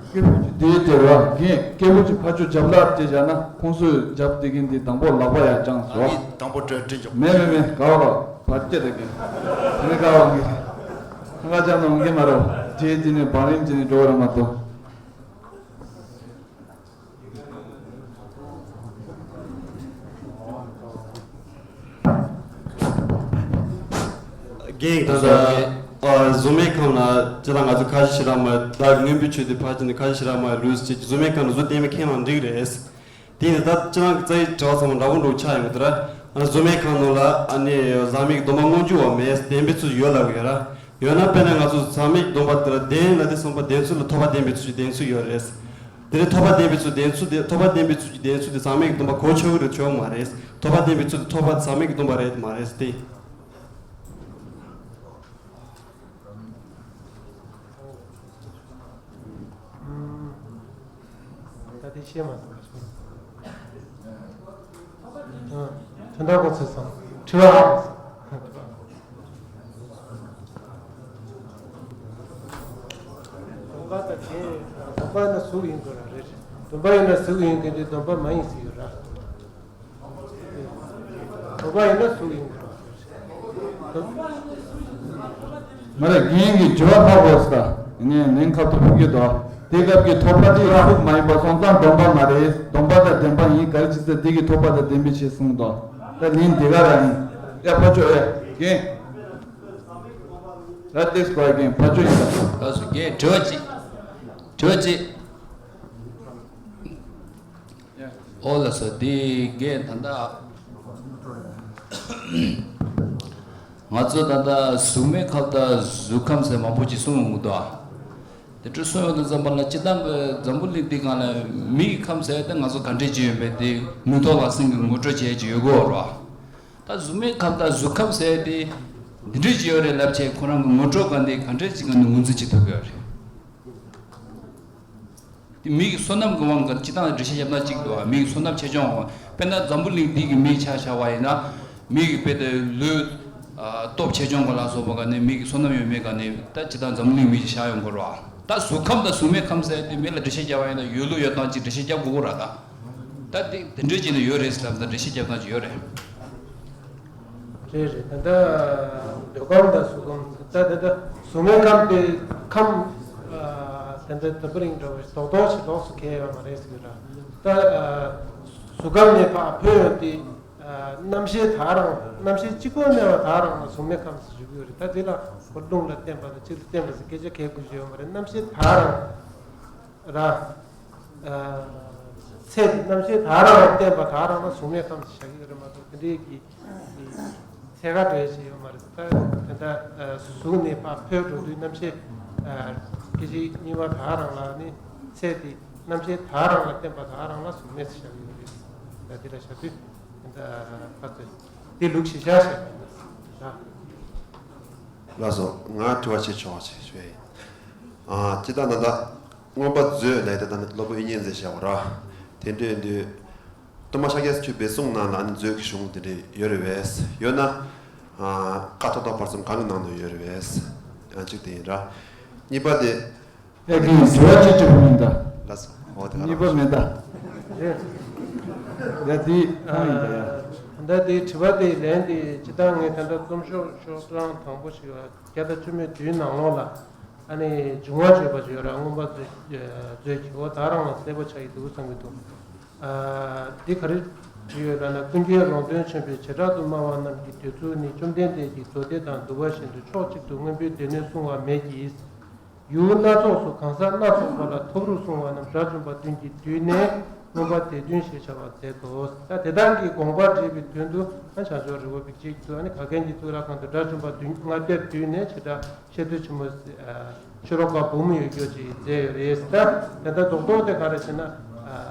སྐད་འབོད་ཀྱི་དེའི་དེར་བ་རྒན་སྐད་འབོད་ཀྱི་ཕ་ཆོས་རྒྱབ་ལག་ཅེས་བྱ་ན་ཁོང་ཚོས་རྒྱབ་དེ་གིན་དེ་དང་པོ་ལག་པ་ཡར་བརྐྱངས་སོ། ཨ་ནི་དང་པོ་གྲོས་དྲིན་ཆོག་མེད་མེད་མེད་ག་བ་ག་བར་སྐྱེ་དེ་གིན་དེ་ནི་ག་བ་གིན་ཁ་ཁ་བྱང་ནང་གི་མ་རོ་རྗེས་ཀྱི་ནི་བང་རིམ་གྱི་ནི་འགྲོ་བ་ར་མ་གཏོགས། རྒན་ད་ལྟ་ཨ་གཟུགས་མེད་ཁམས་ལ་སྤྱིར་བཏང་ང་ཚོ་ཁ་ཞེ་ཞེ་དྲག་མ་ད་སྔོན་པོའི་ཆོས་དེ་ཕར་ཕྱིན་ནས་ཁ་ཞེ་ཞེ་དྲག་མ་ལུས་ཅིག་གཟུགས་མེད་ཁམས་ལ་གཟུགས་བསྟན་པའི་ཁས་བླངས་འགྲིག་རེད། དེ་ནི་ད་སྤྱིར་བཏང་གི་རྩ་བའི་དྲི་བ་ཚང་མ་འདྲ་པོ་འདྲ་པོ་ཆགས་ཡོང་གི་འདུག་ར། ཨ་ནི་གཟུགས་མེད་ཁམས་ནང་ལ་ཨ་ནི་ཟག་མེད་ཀྱི་སྡོམ་པ་མངོན་གྱུར་བ་མེད་བདེན་པའི་ཚུལ་ཡོད་ལབ་ཡོད་ར། ཡོད་ན་དཔེར་ན་ང་ཚོ་ཟག་མེད་ཀྱི་སྡོམ་པ་དེ་ལ་བདེན་ལ་དེ་གསུངས་པ་བདེན་ཚུལ་ལ་ཐོབ་པ་བདེན་པའི་ཚུལ་གྱི་བདེན་ཚུལ་ཡོད་རེད། དེ་ནས་ཐོབ་པ་བདེན་པའི་ཚུལ་བདེན་ཚུལ་དེ་ཐོབ་པ་བདེན་པའི་ཚུལ་གྱི་བདེན་ཚུལ་དེ་ཟག་མེད་ཀྱི་སྡོམ་པ་གོ་ཆོད་ཀྱི་རེད་ཆོད་མ་རེད། ཐོབ་པ་བདེན་པའི་ཚུལ་དེ་ཐོབ་པ་ཟག་མེད་ཀྱི་སྡོམ་པ་རེད་མ་རེད་དེ། ད་དེ་ཤེས་མ་སོང་། དོན་དག་གོ་ཚོད་སོང་། དྲི་བ་ཧ་གོ་སོང་། སྡོམ་པ་དང་ལྡན། སྡོམ་པ་ཡིན་ན་གཟུགས་ཡིན་དགོས་ར་རེད། སྡོམ་པ་ཡིན་ན་གཟུགས་ཡིན་དགོས་དུས་སྡོམ་པ་མ་ཡིན་ཟེར་ཡོད་ར། སྡོམ་པ་ཡིན་ན་གཟུགས་ཡིན་དགོས་ར་རེད། མ་རེད་རྒན་གྱིས་དྲི་བ་ཧ་གོ་ས། ངས་ལན་ཁ་ཐུག་ཕུག་གི་དོ། དེ་སྐབས་ཀྱི་ཐོབ་པ་དེ་གཟུགས་མ་ཡིན་པ་སོང་ཙང་སྡོམ་པ་མ་རེད། སྡོམ་པ་དང་ལྡན་པ་ཡིན་གལ་ཆེ་ཚེ་དེ་གི་ཐོབ་པ་དང་ལྡན་པའི་ཕྱིར་གསུངས་དོ། ད་ལན་དེ་ག་རང་ཡིན། ཡ་ཕ་ཆོས་ཡ་རྒན། ད་ཏེས་པ་རྒན་ཕ་ཆོས་ཡིན་ད། ལགས་སོ་རྒན་དྲི་བ་གཅིག་དྲི་བ་གཅིག་ཨོ་ལགས་སོ་དེ་རྒན་ད་ལྟ་ང་ཚོ་ད་ལྟ་གཟུགས་མེད་ཁམས་དང་གཟུགས་ཁམས་ཟེར་མང་པོ་ཅིག་གསུངས་ཡོང་གི་འདུག་ཨ། དེ་འདྲ་གསུངས་ཡོང་དུས་ཙམ་པ་ལ་སྤྱིར་བཏང་གི་འཛམ་བུ་གླིང་འདི་སྒང་ལ་མི་ཡི་ཁམས་ཟེར་ཏེ་ང་ཚོ་ག་འདྲས་ཅིག་ཡོད་མེད་དེ་མིག་ཏོ་ལག་ཟིན་གྱི་ངོ་སྤྲོད་བྱས་ཅིག་ཡོད་དགོས་རོ། ད་གཟུགས་མེད་ཁམས་དང་གཟུགས་ཁམས་ཟེར་ཏེ་འདི་འདྲས་ཅིག་ཡོད་རེད་ལབ་བྱས་ཁོ་རང་གི་ངོ་སྤྲོད་སྒང་དེ་ག་འདྲས་ཅིག་སྒང་ནས་ངོས་འཛིན་བྱེད་ཐུབ་ཀྱི་ཡོད་རེད། དེ་མི་གི་བསོད་ནམས་ཀྱི་དབང་གིས་སྤྱིར་བཏང་འགྲེལ་བཤད་བརྒྱབ་ན་གཅིག་འདུག་མི་གི་བསོད་ནམས་ཆེ་ཆུང་། དཔེར་ན་འཛམ་བུ་གླིང་འདི་གི་མི་ཆ་བཞག་པ་ཡིན་ན། མི་གི་དཔེ་དེ་ལུས་ཨ་སྟོབས་ཆེ་ཆུང་ག་ལ་སོགས་པ་ག་ནས་མི་གི་བསོད་ནམས་ཡོད་མེད་ག་ནས་ད་སྤྱིར་བཏང་འཛམ་བུ་གླིང་མི་ཞིག་བཞག་ཡོང་གི་རེད་བ། ད་གཟུགས་ཁམས་དང་གཟུགས་མེད་ཁམས་ཟེར་དེ་མི་ལ་འགྲེལ་བཤད་བརྒྱབ་པ་ཡིན་ན་ཡོད་ལུགས་ཡོད་སྟངས་ཅིག་འགྲེལ་བཤད་བརྒྱབ་དགོས་ཀྱི་རེད་ད། ད་དེ་དེ་འདྲའི་ཅིག་ནས་ཡོད་རེད་ཟེར་ལབ་ད་འགྲེལ་བཤད་བརྒྱབ་སྟངས་ཅིག་ཡོད་རེད། རེད་རེད། ད་ལྟ་འདོད་ཁམས་དང་གཟུགས་ཁམས་ད་ད་ལྟ་གཟུགས་མེད་ཁམས་དེ་ཁམས་ ད་ལྟ་འཛམ་བུ་གླིང་འདྲ་བོ་ཞིག་རྡོག་རྡོག་ཞིག་ལོགས་སུ་འཁེལ་ཡོད་མ་རེད་ཟེར་གྱི་ར། ད་ཨ་གཟུགས་ཁམས་ནས་ཕར་འཕོས་ཡོང་དུས་ཨ་རྣམ་ཤེས་དག་རང་རྣམ་ཤེས་གཅིག་པོ་གནས་པ་དག་རང་ལ་གཟུགས་མེད་ཁམས་སུ་བཞུགས་ཡོད་རེད། ད་དེ་ལ་ཁོ་རླུང་ལ་བརྟེན་པ་དང་གཅིག་ལ་བརྟེན་པ་ཟེར་སྐད་ཆ་གལ་དགོས་ཀྱི་ཡོད་མ་རེད། རྣམ་ཤེས་དག་རང་ར། ཨ་ཚེ་འདི་རྣམ་ཤེས་དག་རང་ལ་བརྟེན་པ་དག་རང་ལ་གཟུགས་མེད་ཁམས་སུ་བཞག་གི་ཡོད་རེད་མ་གཏོགས་དེ་འདྲའི་གི་ཚད་བཀག་འགྲོ་ཡ་ཞིག་ཡོད་མ་རེད། ད་དེ་འདྲ་ཨ་གཟུགས་ནས་ཕར་འཕོས་འགྲོ་དུས་རྣམ་ཤེས་ཨ་སྐད་ཅིག་གཉིས་པ་དག་རང་ལ་ནི་ཚེ་འདི་རྣམ་ཤེས་དག་རང་ལ་བརྟེན་པ་དག་རང་ལ་གཟུགས་མེད་ཟེར་བཞག་གི་ཡོད་རེད། ད་འདི་ལ་བཞག་དུས་དེ་འདྲ་ཕར་ཚུར་དེ་ལུགས་ཤིག་བཞག་བཞག་ཡིན་ན་ད། ལགས་སོ། ང་དྲི་བ་བྱེད་ཆོག་ཅེས་ཞུ་ཡ་ཡིན། ཨ་སྤྱིར་བཏང་ད་ལྟ་མངོན་པ་མཛོད་ལས་དེ་ད་ནི་སློབ་དཔོན་དབྱིག་གཉེན་མཛད་བྱ་བ་ར། དེ་འདྲའི་དུས་གཏུམ་པ་ཤཱཀྱ་ཐུབ་པའི་གསུང་ནང་ལ་ཨ་ནི་མཛོད་ཀྱི་གཞུང་དེ་འདྲ་ཡོད་རེད་པས། ཡོད་ན་ཨ་བཀའ་ཐོག་མཐའ་བར་གསུམ་གང་གི་ནང་དུ་ཡོད་རེད་པས། ཡང་གཅིག་དེ་ཡིན་ར། གཉིས་པ་དེ། ཨེ་གི་དྲི་བ་ཅི་དྲི་བ་མིན་ད། ལགས་སོ། འོ་དེ་ག་གཉིས་པ་མིན་ད། ཡ་དེ་ཨ་ཁོང་ཡིན་ད་ཡ། ད་ལྟ་དེ་དྲི་བ་དེ་ལན་དེ་ཇི་ལྟར་ངས་ད་ལྟ་རྩོམ་ཤོག་ཤོག་གྲངས་དང་པོ་ཞིག་བརྒྱ་དང་བཅུ་མེད་བདུན་ནང་ལོགས་ལ་ཨ་ནི་འབྱུང་བ་བརྗོད་པ་ཞིག་ཡོད་ར། མངོན་པ་མཛོད་མཛོད་ཀྱི་འོ་ད་རང་ལ་གསལ་པོ་ཆགས་ཀྱི་འདུག་བསམ་གྱི་འདུག་ཨ་འདི་ག་རེ་བྲིས་ཡོད་ལབ་ན། ཀུན་མཁྱེན་ལུང་སྟོན་ཆེན་པོས་བྱེ་བྲག་ཏུ་སྨྲ་བ་རྣམས་ཀྱི་འདོད་ཚུལ་ནི། བཅོམ་ལྡན་འདས་ཀྱིས་མདོ་སྡེ་དང་འདུལ་བ་བཞིན་དུ་ཕྱོགས་གཅིག་ཏུ་མངོན་པའི་སྡེ་སྣོད་གསུང་བ་མེད་ཀྱི། ཡུལ་སྣ་ཚོགས་སུ་གང་ཟག་སྣ་ཚོགས་པ་ལ་ཐོབ་རུ་གསུང་བ་རྣམས་དགྲ་བཅོམ་པ་བདུན་གྱི་མདུན་ནས་མངོན་པ་སྡེ་བདུན་ཞེས་བྱ་བ་མཛད་དོ། ད་དེ་དག་གི་དགོངས་པ་འགྲེལ་བའི་དོན་དུ་ཨ་བྱང་ཕྱོགས་རི་བོ་བི་ཅིག་ཏུ་ཨ་ནི་ག་གན་གྱི་གཙུག་ལག་ཁང་དུ་དགྲ་བཅོམ་པ་བདུན་ལྔ་བརྒྱ་བདུན་ནས་བྱེ་བྲག་ཤེས་འདོད་ཆེན་མོ་ཨ་ཤེས་རབ་དཀར་པོ་མོ་ཡོད་རྒྱུ་ཅིག་མཛད་ཡོད་རེད། ད་དེ་ལྟར་རྡོག་རྡོག་དེ་ག་རེ་ཟེར་ན་ཨ་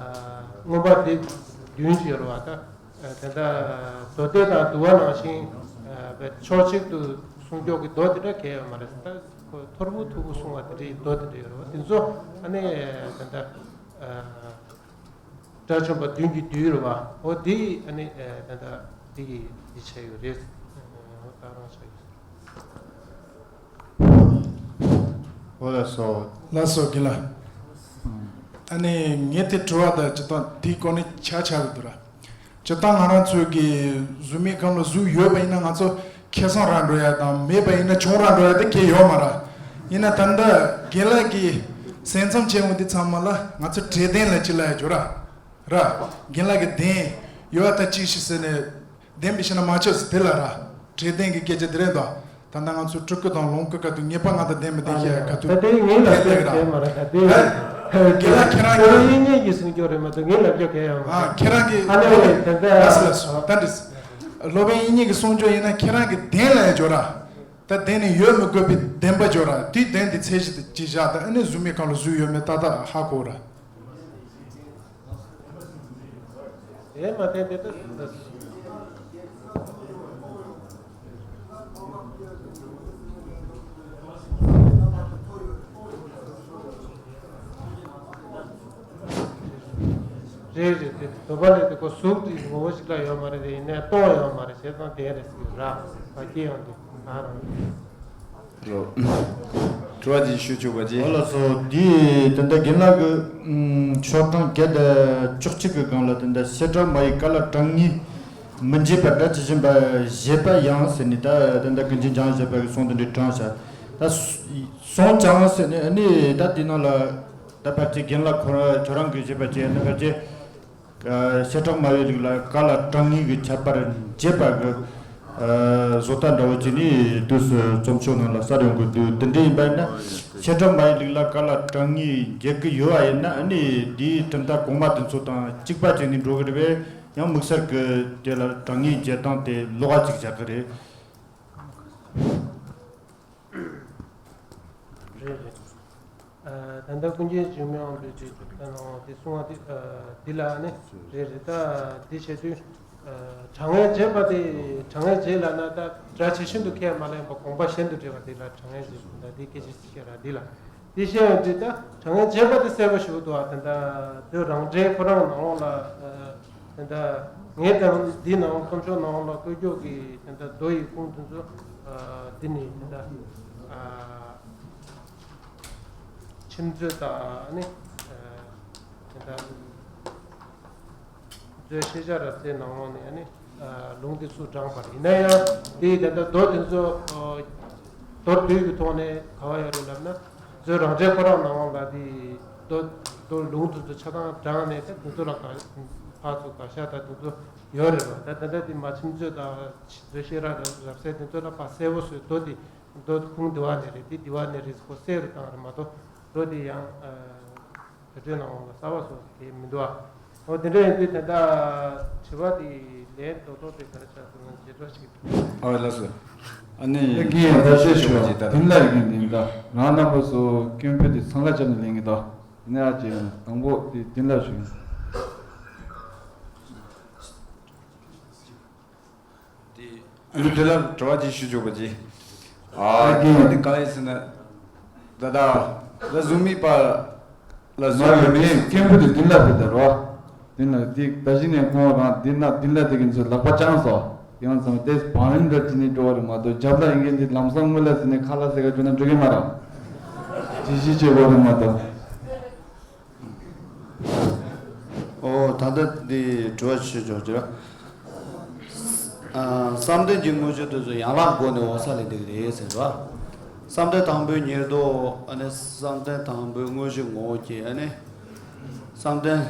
མངོན་པ་སྡེ་བདུན་ཅིག་ཡོད་རེད་བ། ད་དེ་ལྟར་མདོ་སྡེ་དང་འདུལ་བ་ནང་བཞིན་ཕྱོགས་གཅིག་ཏུ་གསུང་སྐྱོག་གི་མདོ་དེ་འདྲ་གལ་ཡོད་མ་རེད། ད་ཁོ་ཐོར་བུ་ཐུར་བུ་གསུང་བ་དེ་འདྲའི་མདོ་དེ་འདྲ་ཡོད་རེད་བ། དེ་ཚོ་ཨ་ནི་དེ་ལྟར་དགྲ་བཅོམ་པ་བདུན་གྱི་བདུན་རེད་བ། འོ་དེ་ཨ་ནི་དེ་ལྟར་དེ་གི་དེ་བྱས་ཡོད་རེད། འོ་ད་རང་ཆགས་ཡོད། འོ་ལགས་སོ། ལགས་སོ་རྒན་ལགས། ཨ་ནི་ངས་དེ་དྲི་བ་དང་ཇི་ལྟར་དེའི་སྐོར་ནས་ཆ་ཆ་གི་འདུག་ར། ཇི་ལྟར་ང་རང་ཚོའི་གི་གཟུགས་མེད་ཁམས་ལ་གཟུགས་ཡོད་པ་ཡིན་ན་ང་ཚོ་ཁེ་བཟང་རག་འགྲོ་ཡ་དང་མེད་པ་ཡིན་ན་གྱོང་རག་འགྲོ་ཡ་དེ་གལ་ཡོད་མ་ར། ཡིན་ན་ད་ལྟ་རྒན་ལགས་ཀྱི་གསན་བསམ་བྱས་འོང་དེ་ཚང་མ་ལ་ང་ཚོ་གྲོས་བསྟུན་ལ་ཅི་ལ་ཡ་འཇོག་ར། ར། རྒན་ལགས་ཀྱི་བདེན་ཡོད་ད་ཅི་ཞིག་ཟེར་ནས་བདེན་པའི་ཕྱིར་ན་མ་ཆོས་ཟེར་དེ་ལ་ར། གྲོས་བསྟུན་གྱི་སྐད་ཆ་དེ་རེད་དོ། ད་ལྟ་ང་ཚོ་སྤྲུལ་སྐུ་དང་ལོངས་སྐུ་ཁ་ཐུག་ངེས་པ་ང་དང་ལྡན་མི་ལྡན་ཞེས་ཁ་ཐུག་ད་དེ་ངས་ལབ་རྒྱུ་དེ་མ་རེད། ད་དེ་རྒན་ལགས་ཁྱེད་རང་གི་ཡིན་ཉེས་ཀྱི་གསུང་སྐྱོ་རེད་མ་གཏོགས་ངས་ལབ་རྒྱུ་གལ་ཡོད་མ་རེད། ཁྱེད་རང་གི་ཨ་ནི་ཨོ་ལེ་དེ་འདྲ་ལགས་སོ་ལགས་སོ། ད་འདྲི། སློབ་དཔོན་ཡིན་ཉེས་ཀྱི་གསུང་སྐྱོ་ཡིན་ན་ཁྱེད་རང་གི་བདེན་ལ་ཡང་འཇོག་ར། ད་བདེན་ནི་ཡོད་མི་དགོས་པའི་བདེན་པ་འཇོག་ར། དེའི་བདེན་དེ་ཚད་གཞི་དེ་ཅི་བཞག་ད་ཨ་ནི་གཟུགས་མེད་ཁམས་ལ་གཟུགས་ཡོད་མེད་ཏག་ཏག་ཧ་གོ་ར། དེ་མ་བསྟན་དེ་ལྟ་ཟིན་ད། རེད་རེད། དེ་འདོད་པ་ལས་དེ་ཁོ་གཟུགས་དེ་ངོ་བོ་ཞིག་ལ་ཡོད་མ་རེད། དེ་ཡིན་ནའི་སྟོང་ཡོད་མ་རེད། བྱས་ཙང་བདེན་རེད་ཟེར་གྱི་ར། ད་སྐྱེ་ཡོང་དུས་ང་རང་། དྲི་བ་དེ་ཞུ་ཆོག་པ་ཅི། ཨོ་ལགས་སོ། འདི་ད་ལྟ་རྒན་ལགས་ཀྱི་ཤོག་གྲངས་བརྒྱ་དང་བཅུ་གཅིག་གི་སྒང་ལ་ད་ལྟ་བྱེ་བྲག་སྨྲ་བའི་བཀའ་ལ་གྲངས་ངེས་མི་འབྱེད་པ་སྒྲ་ཇི་བཞིན་པ་བཞེད་པ་ཡང་ཟེར་ནས་ད་ད་ལྟ་ཀུན་མཁྱེན་འཇམ་དབྱངས་བཞད་པ་གི་གསུང་དེ་འདྲའི་དྲངས་བྱ། ད་གསུང་ཀྱང་ཟེར་ནས་ཨ་ནི་ད་དེ་ནང་ལ་ད་ཕལ་ཆེར་རྒན་ལགས་ཁོ་རང་ཁྱོད་རང་གིས་བཞེད་པ་བྱས་ན་ཕལ་ཆེར། བྱེ་བྲག་སྨྲ་བའི་ལུགས་ལ་བཀའ་ལ་གྲངས་ངེས་ཀྱི་ཁྱད་པར་འབྱེད་པ་གི་བཟོ་ལྟ་འདྲ་བོ་ཅིག་ནི་དུས་སུ་རྩོམ་ཤོག་ནང་ལ་གསལ་ཡོང་གི་འདུག་དེ་འདྲ་ཡིན་པ་ཡིན་ན་བྱེ་བྲག་སྨྲ་བའི་ལུགས་ལ་བཀའ་ལ་གྲངས་ངེས་འབྱེད་ཀྱི་ཡོད་པ་ཡིན་ན་ཨ་ནི་དེའི་གྲུབ་མཐའ་གོང་མ་དེ་ཚོ་དང་གཅིག་པ་བྱས་ནས་འགྲོ་གི་རེད་པས། ཡང་དམིགས་བསལ་གྱི་དེ་ལ་གྲངས་ངེས་འབྱེད་སྟངས་དེ་ལོགས་ཀ་གཅིག་བཞག་གི་རེད། རེད་རེད། ཨ་ད་ལྟ་ཀུན་མཁྱེན་འཇིགས་མེད་དབང་པོས་དེ་ད་ནང་དེ་གསུང་བ་དེ་ཨ་འདི་ལ་ནི་རེད་རེད། ད་འདི་བྱེད་དུས་ཨ་གྲངས་ངེས་འབྱེད་པ་དེ་གྲངས་ངེས་འབྱེད་ལབ་ན་ད་སྒྲ་ཇི་བཞིན་དུ་ཁས་མ་ལེན་པ་དགོངས་པ་གཞན་དུ་འགྲེལ་བ་དེ་ལ་གྲངས་ངེས་འབྱེད་ད་འདི་སྐད་ཆ་བཤད་ར་འདི་ལ། དེ་བཤད་ཡོང་དུས་ད་གྲངས་ངེས་འབྱེད་པ་དེ་གསལ་པོ་ཞིག་འདུག་ཨ་ད་ལྟ་དེ་རང་འགྲེལ་ཁོ་རང་ནང་ལོགས་ལ་ཨ་ད་ལྟ་ངས་ད་འདི་ནང་རྩོམ་ཤོག་ནང་ལ་བཀོད་རྒྱུ་གི་ད་ལྟ་མདོ་ཡི་ཁུངས་དེ་ཚོ་ཨ་འདི་ནི་ད་ལྟ་ཨ་ཁྱིམ་མཛོད་དང་ཨ་ནི་ཨ་ད་ལྟ། མཛོད་ཤེས་བྱ་རབ་གསལ་ནང་ལོགས་ནས་ཨ་ནི་ལུང་འདི་ཚུར་དྲངས་པ་རེད། ཡིན་ན་ཡང་དེའི་ད་ལྟ་མདོ་དེ་ཚོ་མདོར་བསྡུས་ཀྱི་ཐོག་ནས་ག་བ་ཡོད་རེད་ལབ་ན་ ཚོའི་རང་འགྲེལ་ཁོ་རང་ནང་ལ་དེ་མདོ་མདོ་ལུང་དེ་ཚོ་ཆ་ཚང་དྲངས་ནས་ད་དེ་ཚོ་ལ་དགག་ཕར་ཚུར་དགག་བཞག་ད་དེ་ཚོ་ཡོད་རེད་བ། ད་ད་ལྟ་དེ་མ་ཕྱིན་ཚོད་དང་ཕྱིན་ཚོད་ཤེས་རབ་རབ་གསལ་དེ་ཚོ་ལ་ཕར་གསལ་པོ་བཟོས་མདོ་དེ་མདོ་ཁུངས་དེ་བ་ནས་རེད། དེ་དེ་བ་ནས་རེད་ཁོ་གསལ་རུ་བཏང་རེད་མ་གཏོགས་མདོ་དེ་ཡང་། བོད་དོན་ནང་ལ་གསར་བ་སོགས་དེ་མི་འདུག་ཨ། འོ་དེ་འདྲ་ཡིན་དུས་ད་ལྟ་དྲི་བ་དེ་ལན་རྡོག་རྡོག་དེ་ག་རེ་བྱ་དགོས་ན་བརྗེད་འགྲོ་ཞིག་འདུག་ཨ་ལགས་སོ། ཨ་ནི་ད་གིན་ཡང་ད་བཤད་ཞུ་བ་ཅིག་ད་དིན་ལ་ཡིན་དིན་ད་རང་རྣམ་པ་ཚོ་སྐྱོན་བུ་དེ་འཚང་ཁ་བྱས་ནས་ལེན་གི་ད་ཡིན་ན་ཨ་ཅེ་དང་པོ་དེ་དིན་ལ་ཞུ་ཡིན། དེ་ཨ་ནི་དེ་ལ་དྲི་བ་ཅིག་ཞུ་ཆོག་པ་ཅིག་ཨ་ཨ་ཀེ་དེ་གང་ཡིན་ཟེར་ན། ད་ད་ད་གཟུགས་མེད་པ་ལ་མ་གཟུགས་ཡོད་མེད་མེད་སྐྱེན་པོ་དེ་དེ་ལ་ཕེབས་ད་རོ། དེ་ལ་དེ་ད་གཞི་ནས་ཁོང་རང་དེ་ན་དེ་ལ་དེ་གི་ཚོ་ལག་པ་བཅངས་སོ། ཡང་ཙམ་དེ་བང་རིམ་འདྲ་ཅི་ནས་འགྲོ་བ་རེད་མ་གཏོགས་རྒྱབ་ལ་ཡིན་མཁན་དེ་ལམ་སང་དངུལ་ལ་ཟིན་ནས་ཁ་ལ་ཟེར་ག་བྱོས་ན་འགྲོ་གི་མ་རེད། ཅི་ཞིག་བྱེད་དགོས་རེད་མ་གཏོགས། ཨོ་ད་ལྟ་འདི་དྲི་བ་ཞུ་ཆོག་ཅིག་ཨ། བསམ་གཏན་གྱི་དངོས་གཞི་དེ་ཚོ་ཡན་ལག་སྒོ་ནས་འོང་ས་ལས་འདུག་རེད་ཟེར་བ། བསམ་གཏན་དང་པོའི་ཉེར་བསྡོགས་ཨ་ནི་བསམ་གཏན་དང་པོའི་དངོས་གཞི་ངོ་བོ་གྱི་ཨ་ནི། བསམ་གཏན་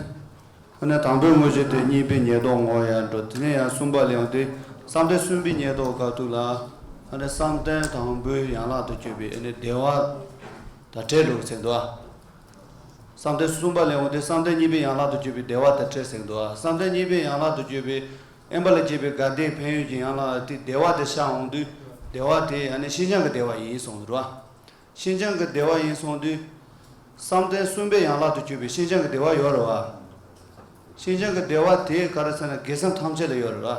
ཨ་ནི་དང་པོའི་དངོས་གཞི་དེ་གཉིས་པའི་ཉེར་བསྡོགས་ངོ་བོ་ཡར་འགྲོ། དེ་ནས་ཡང་གསུམ་པ་ལ་ཡོང་དུས་བསམ་གཏན་གསུམ་པའི་ཉེར་བསྡོགས་སྐབས་དུས་ལ་ཨ་ནི་བསམ་གཏན་དང་པོའི་ཡན་ལག་ཏུ་གྱུར་པའི་ཨ་ནི་བདེ་བ་དང་བྲལ་འགྲོ་ཟེར་འདུག་ཨ། བསམ་གཏན་གསུམ་པ་ལས་འོང་དུས་བསམ་གཏན་གཉིས་པའི་ཡན་ལག་ཏུ་གྱུར་པའི་བདེ་བ་དང་བྲལ་ཟེར་གྱི་འདུག་ཨ། བསམ་གཏན་གཉིས་པའི་ཡན་ལག་ཏུ་གྱུར་པའི་དབེན་པ་ལས་སྐྱེས་པའི་དགའ་བདེའི་ཕན་ཡོན་གྱི་ཡན་ལག་དེ་བདེ་བ་དེ་ཤར་འོང་དུས་བདེ་བ་དེ་ཨ་ནི་ཤིན་སྦྱངས་ཀྱི་བདེ་བ་ཡིན་གསུངས་འདུག་ཨ། ཤིན་སྦྱངས་ཀྱི་བདེ་བ་ཡིན་གསུངས་དུས། བསམ་གཏན་གསུམ་པའི་ཡན་ལག་ཏུ་གྱུར་པའི་ཤིན་སྦྱངས་ཀྱི་བདེ་བ་ཡོད་རེད་བ། ཤིན་སྦྱངས་ཀྱི་བདེ་བ་དེ་ག་རེ་ཟེར་ན་དགེ་སེམས་ཐམས་ཅད་ལ་ཡོད་རེད་བ།